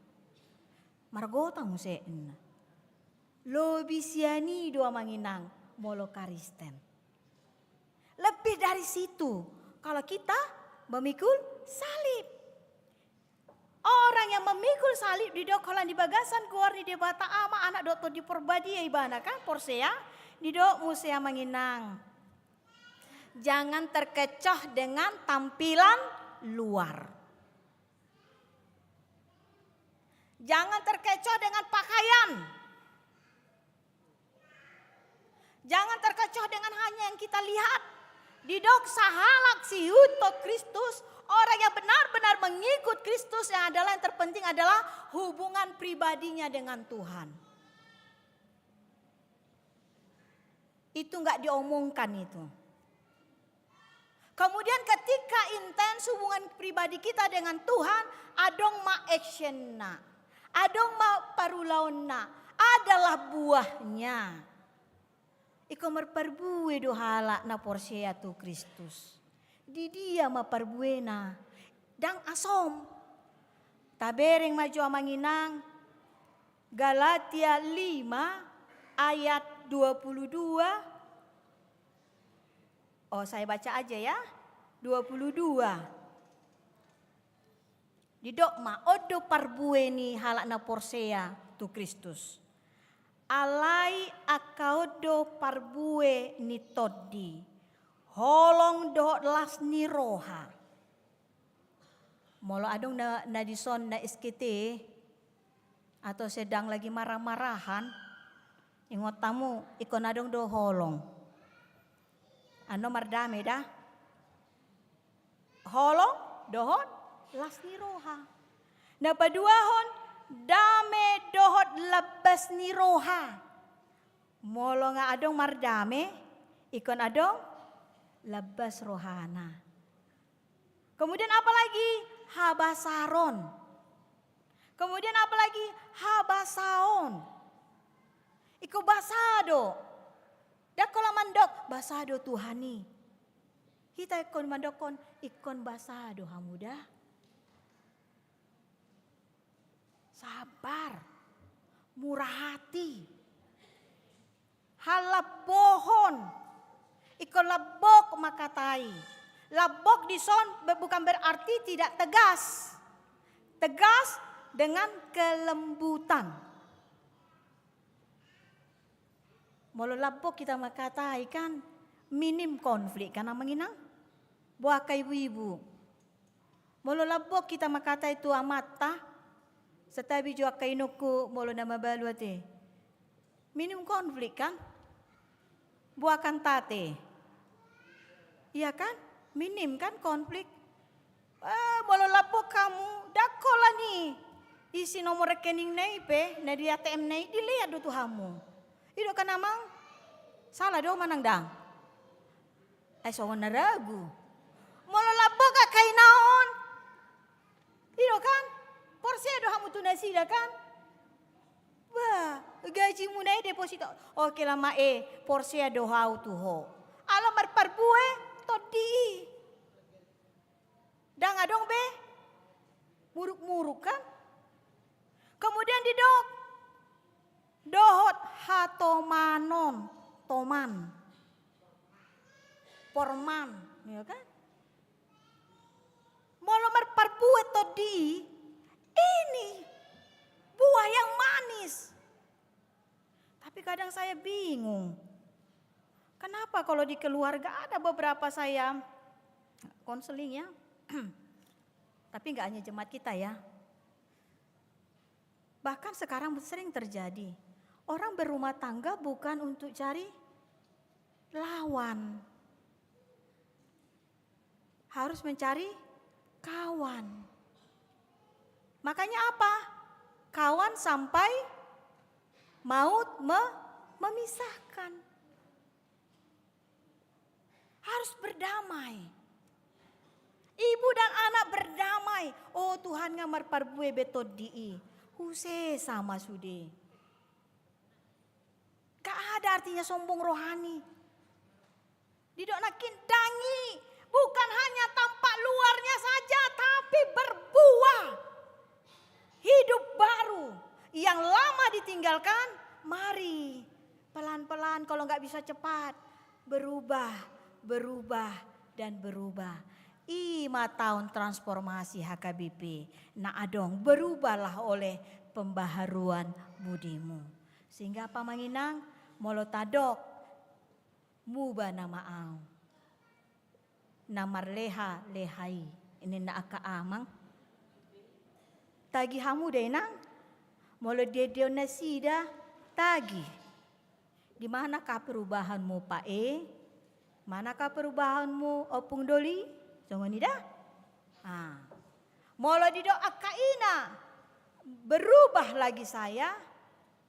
"Margota muse," ninna. Lobi sian i do, amang inang, molo Karisten. Lebih dari situ, kalau kita memikul salib. Orang yang memikul salib didok holan di bagasan goar ni Debata Ama, Anak dohot Tondi Porbadia ibana kan, porsea, didok muse, amang inang. Jangan terkecoh dengan tampilan luar. Jangan terkecoh dengan pakaian. Jangan terkecoh dengan hanya yang kita lihat. Didok sahalak siihuthon Kristus, orang yang benar-benar mengikut Kristus, yang adalah yang terpenting adalah hubungan pribadinya dengan Tuhan. Itu nggak diomongkan itu. Kemudian ketika intens hubungan pribadi kita dengan Tuhan, adong ma actionna, adong ma parulaonna, adalah buahnya. Ingkon marparbue do halak na porsea tu Kristus. Di dia ma parbuena? Ndang asom. Tabereng ma jo amang inang, Galatia lima ayat dua puluh dua. Oh, saya baca aja ya. Dua puluh dua. Didok ma, on do parbue ni halak na porsea tu Kristus. Alai angka on do parbue ni tondi, holong dohot las ni roha. Molo adong na, na dison na S K T atau sedang lagi marah-marahan, ingot hamu, ingkon adong do holong. Annon mardame da. Holong dohot las ni roha. Na paduahon, dame dohot lambas ni roha. Molo nga adong mardame, ingkon adong lambas rohana. Kemudian apalagi? Habasaron. Kemudian apalagi? Habasaon. Ingkon basa do. Ndang holan mandok, basa do Tuhan i. Hita ingkon mandokkon, ingkon basa do hamu da. Sabar, murah hati, halambohon, ingkon lambok mangkatai. Lambok dison be-, bukan berarti tidak tegas. Tegas dengan kelembutan. Molo lambok hita mangkatai kan, minim konflik kan amang inang? Boha angka ibu-ibu. Molo lambok hita mangkatai tu amanta, santabi jo angka inongku molo na mabalu ate. Minim konflik kan? Boha kan ate. Iya kan? Minim kan konflik? Eh, molo lambok hamu, ndang holan i isi nomor rekeningna i pe, na di A T M-na i, dilehon do tu hamu. I do kan amang? Sala do manang ndang? Ai songon na ragu. Molo lambok angka ina on, i do kan? Porsea do hamu tu nasida kan? Bah, gajimuna i deposito. Oke lah ma e, porsea do au tu ho. Ala marparbue tondi i. Ndang adong be muruk-muruk kan? Kemudian didok, dohot hatomanon, toman. Porman, ya kan? Molo marparbue tondi i, ini buah yang manis. Tapi kadang saya bingung. Kenapa kalau di keluarga ada beberapa saya konseling ya. Tapi nggak hanya jemaat kita ya. Bahkan sekarang sering terjadi. Orang berumah tangga bukan untuk cari lawan. Harus mencari kawan. Makanya apa? Kawan sampai maut me-, memisahkan. Harus berdamai. Ibu dan anak berdamai. Oh, Tuhan nga marparbue be tondi i. Husesa ma sude. Gak ada artinya sombong rohani. Didok nangkin, dang i, bukan hanya tampak luarnya saja, tapi berbuah. Hidup baru, yang lama ditinggalkan, mari pelan-pelan, kalau nggak bisa cepat, berubah, berubah, dan berubah. I ma taon transformasi H K B P. Na adong, berubahlah oleh pembaharuan budimu. Sehingga apa amang inang, molo tadok, muba nama au. Na marleha-leha i, ninna angka amang. Tagi hamu da inang, molo diendehon nasida, tagi. Di manakah perubahanmu Pak E? Manakah perubahanmu Ompung Doli? Songon i da. Ah. Molo didok angka ina, berubah lagi saya,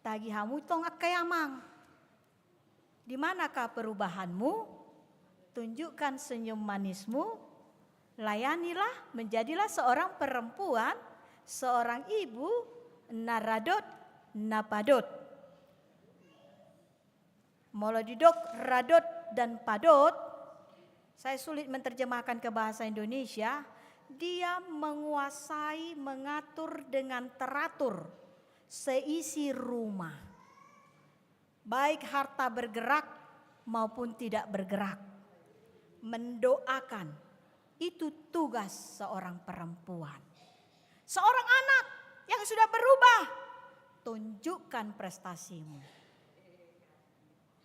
tagi hamu tong angka amang. Di manakah perubahanmu? Tunjukkan senyum manismu, layanilah, menjadilah seorang perempuan, seorang ibu na radot, na padot. Molo didok radot dan padot, saya sulit menerjemahkan ke bahasa Indonesia, dia menguasai, mengatur dengan teratur seisi rumah. Baik harta bergerak maupun tidak bergerak. Mendoakan, itu tugas seorang perempuan. Seorang anak yang sudah berubah, tunjukkan prestasimu.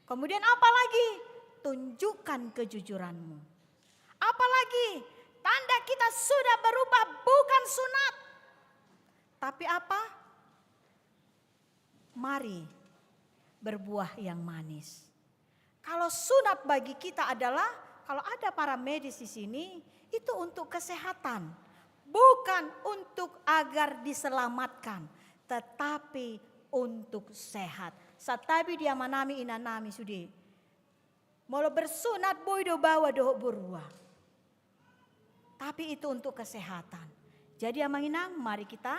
Kemudian apa lagi? Tunjukkan kejujuranmu. Apa lagi? Tanda kita sudah berubah bukan sunat. Tapi apa? Mari berbuah yang manis. Kalau sunat bagi kita adalah, kalau ada para medis di sini, itu untuk kesehatan. Bukan untuk agar diselamatkan, tetapi untuk sehat. Santabi di amanami, inanami sude. Molo bersunat boi do baoa dohot borua. Tapi itu untuk kesehatan. Jadi amang inang, mari kita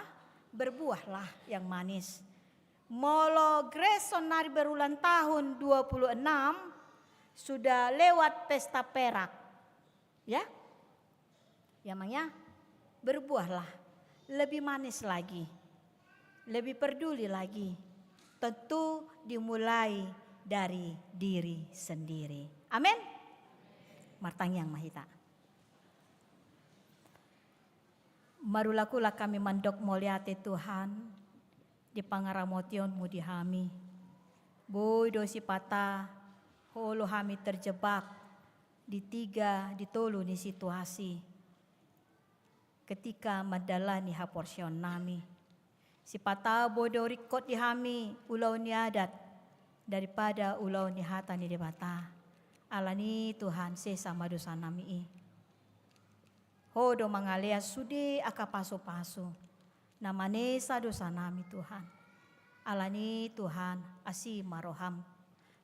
berbuahlah yang manis. Molo Grace sonari berulang tahun dua puluh enam, sudah lewat pesta perak. Ya? Ya, Mang, ya? Berbuahlah. Lebih manis lagi. Lebih peduli lagi. Tentu dimulai dari diri sendiri. Amin. Martangiang ma hita. Marulak-ulak hami mandok mauliate Tuhan, di pangaramotionmu di hami. Boi do sipata olo hami terjebak di tiga, di tolu ni situasi ketika mandalani haporseaonnami. Sipata boi do ringkot di hami ulaon ni adat daripada ulaon ni hata ni Debata. Alani Tuhan, sesa ma dosanami i. Ho do mangalehon sude angka pasu-pasu na manesa dosanami, Tuhan. Alani Tuhan, asi ma roham.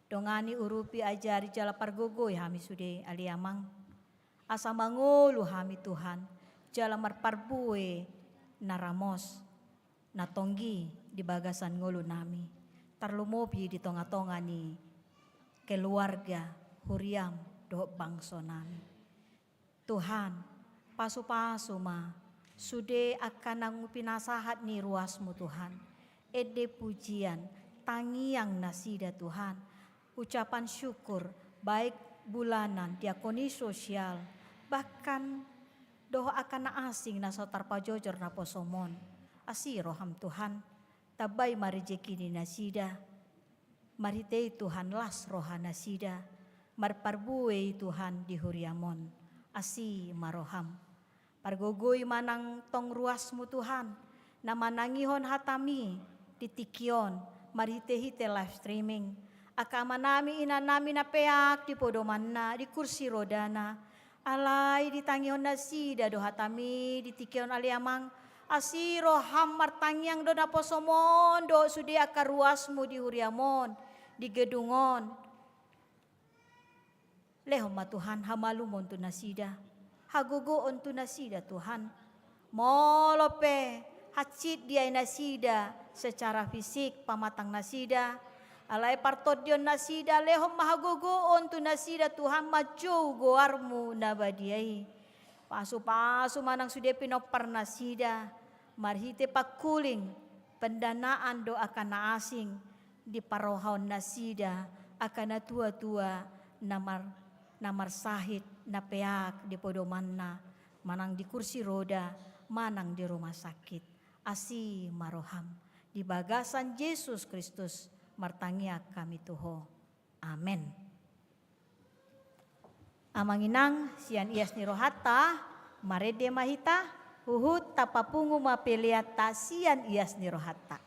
Dongani, urupi, ajari jala pargogoi hami sude, ale Amang. Asa mangolu hami, Tuhan, jala marparbue na ramos, na tonggi di bagasan ngolunami, tarlumobi di tonga-tonga ni keluarga, huriam, dohot bangsonami. Tuhan, pasu-pasu ma sude angka naung pinasahat ni ruasmu, Tuhan. Ende pujian, tangiang nasida, Tuhan. Ucapan syukur, baik bulanan, diakoni sosial, bahkan dohot angka na asing na so tarpajojor naposomon. Asi roham, Tuhan. Tambai ma rejeki ni nasida. Marhite i, Tuhan, las roha nasida, marparbue i, Tuhan, di huriam on. Asi ma roham. Pargogoi ma nang tong ruasmu, Tuhan, na manangihon hatami di tingki on, marhite-hite live streaming. Angka amanami, inanami na peak di podomanna, di kursi rodana, alai ditangihon nasida do hatami di tingki on, ale Amang. Asi roham, martangiang do naposomon dohot sude angka ruasmu di huriam on, di gedung on. Lehon ma, Tuhan, hamalumon tu nasida, hagogoon tu nasida, Tuhan. Molo pe hansit diai nasida secara fisik, pamatang nasida, alai partondion nasida, lehon ma hagogoon tu nasida, Tuhan, manjou goarmu na badia i. Pasu-pasu ma nang sude pinompar nasida, marhite pangkuling, pendanaan dohot angka na asing, diparrohahon nasida angka natua-tua na mar-, na marsahit, na peak di podomanna, manang di kursi roda, manang di rumah sakit. Asi ma roham. Di bagasan Jesus Kristus martangiang hami tu Ho. Amen. Amang inang, sian ias ni rohanta, marende ma hita, huhut tapapungu ma peleanta sian ias ni rohanta.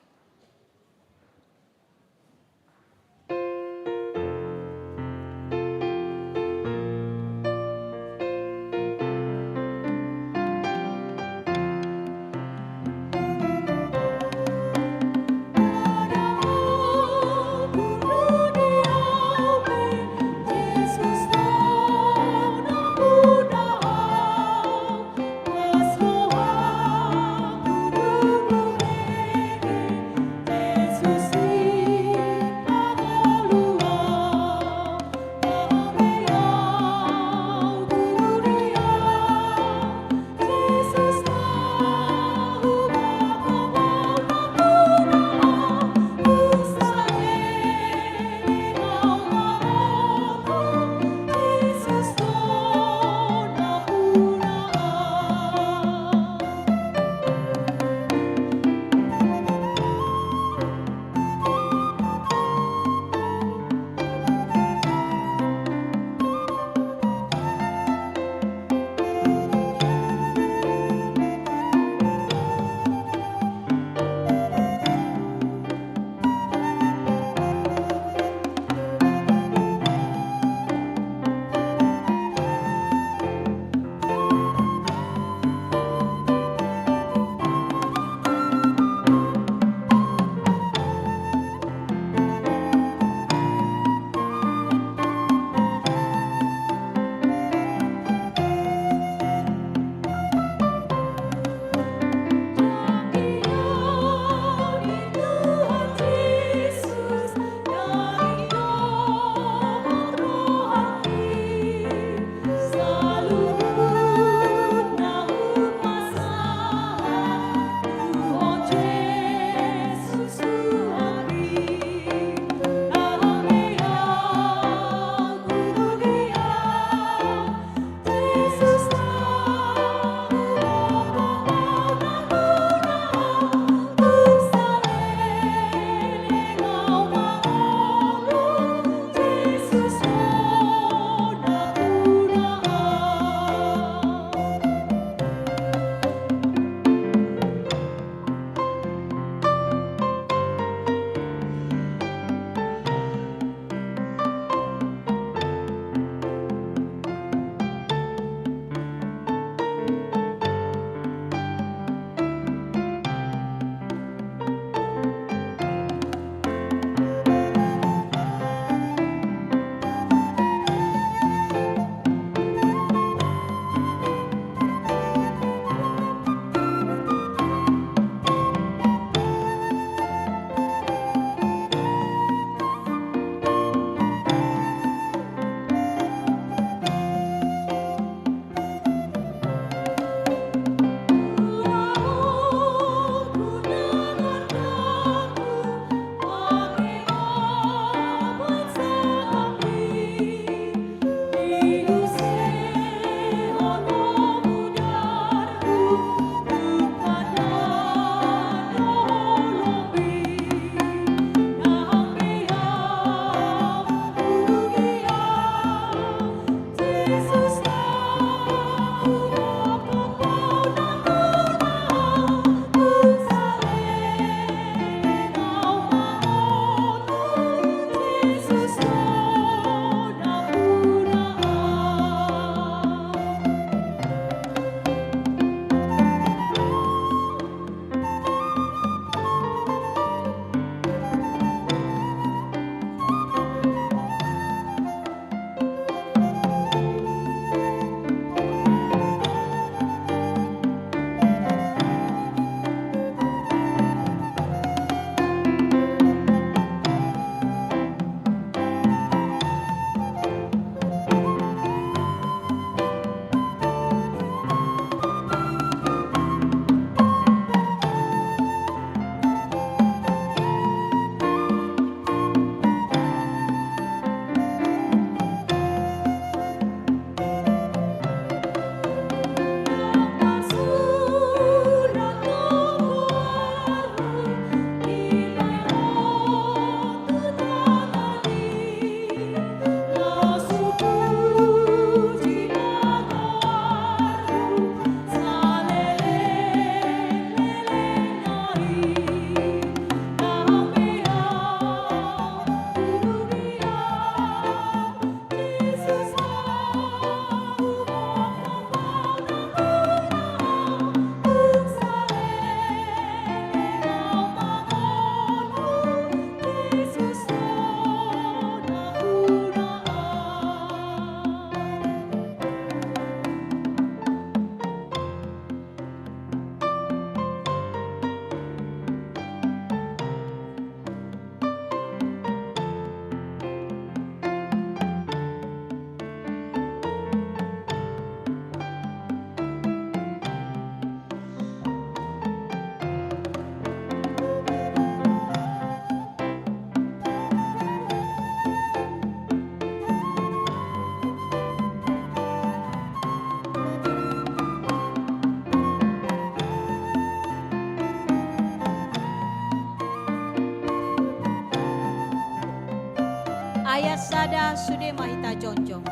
Ayat sada, sude ma hita jongjong.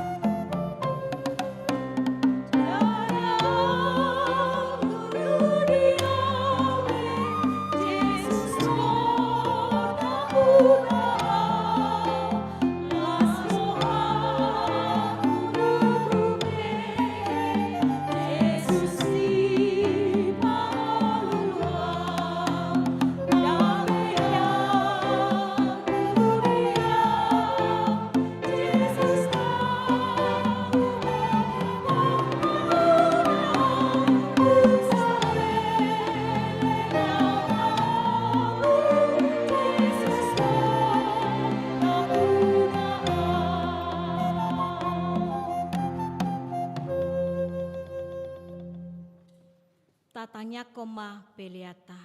Tatangiangkon ma peleanta.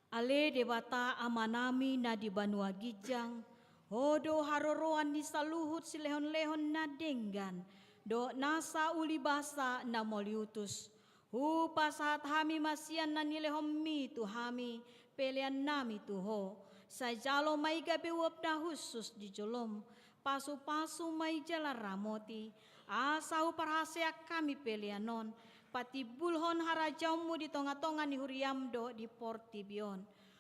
Ale Debata Amanami na di banua ginjang, Ho do haroroan ni saluhut silehonlehon na denggan dohot nasa ulibasa na mauliutus. Hupasahat hami ma sian na nilehonMi tu hami peleannami tu Ho. Sai jalo ma i gabe uap na hushus di joloM. Pasupasu ma i jala ramoti, asa huparhaseang hami pelean on patimbulhon harajaonMu di tongatonga ni huriaM dohot di portibi on.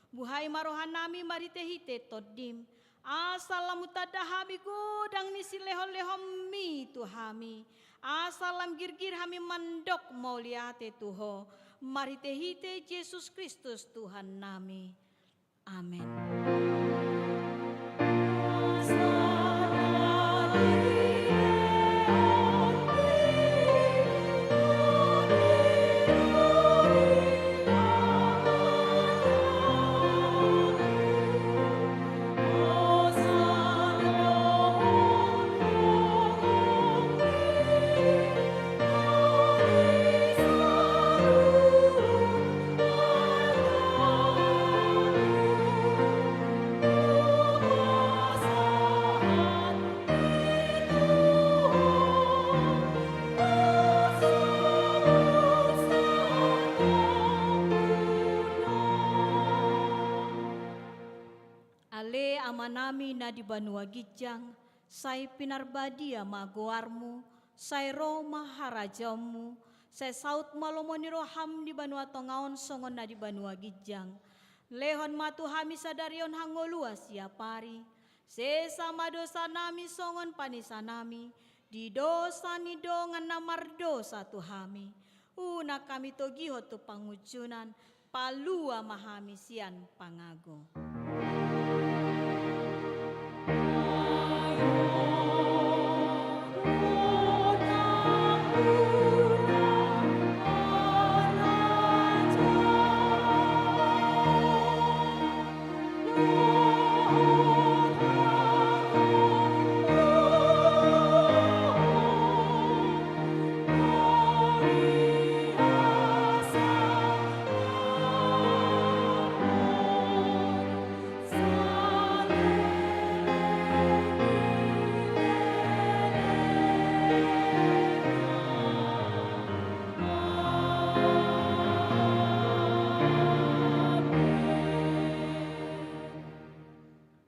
Buhai ma rohanami marhitehite TondiM, asa lam hutanda hami godang ni silehonlehonMi tu hami, asa lam girgir hami mandok mauliate tu Ho, marhitehite Jesus Kristus Tuhannami. Amen. Ale Amanami na di banua ginjang, sai pinarbadia ma goarMu, sai ro ma harajaonMu, sai saut ma lomo ni rohaM di banua tonga on songon na di banua ginjang. Lehon ma tu hami sadari on hangoluan siapari. Sesa ma dosanami songon panesanami di dosa ni dongan na mardosa tu hami. Unang hami togihon tu pangunjunan, palua ma hami sian pangago.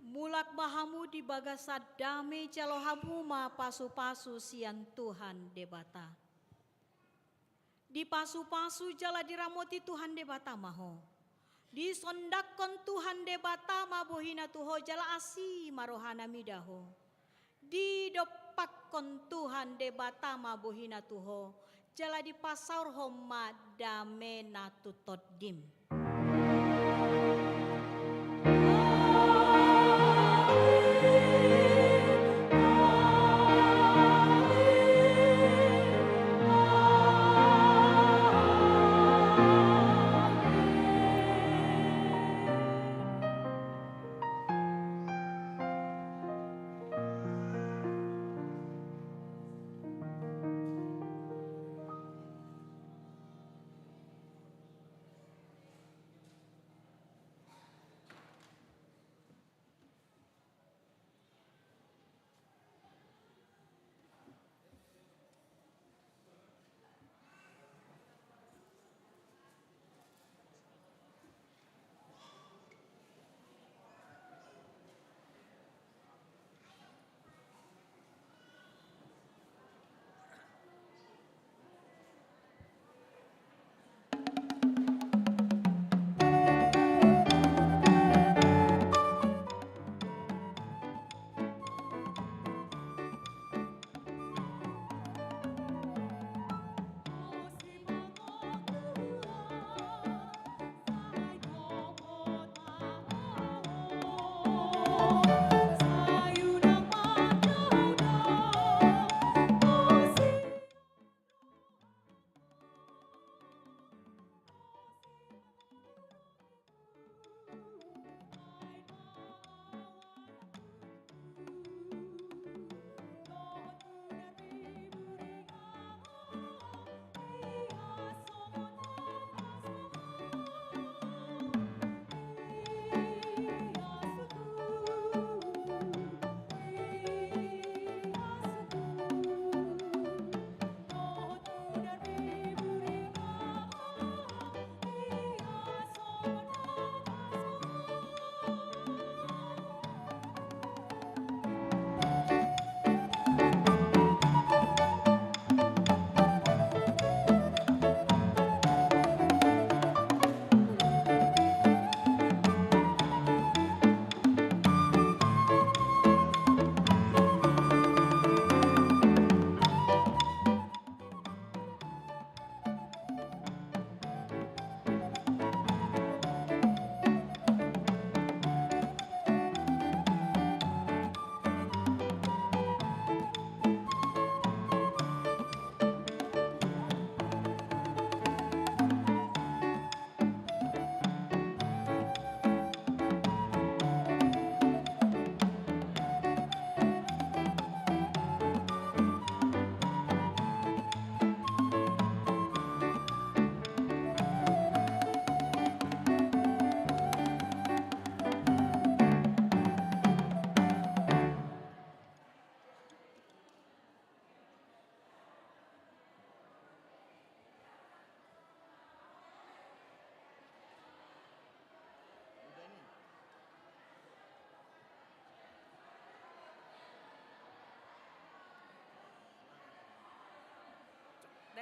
Mulak ma hamu di bagasan dame, jalo hamu ma pasupasu sian Tuhan Debata. Dipasupasu jala diramoti Tuhan Debata ma ho. Disondangkon Tuhan Debata ma bohiNa tu ho jala asi ma rohaNa mida ho. Didompakkon Tuhan Debata ma bohiNa tu ho, jala dipasaorhon ma dameNa tu tondim.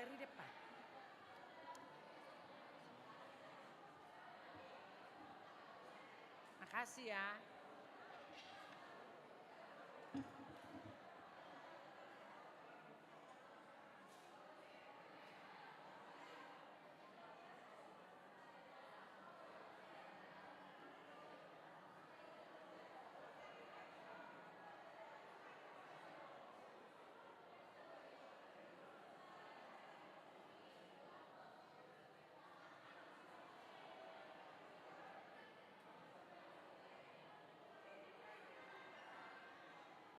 Di depan. Makasih ya.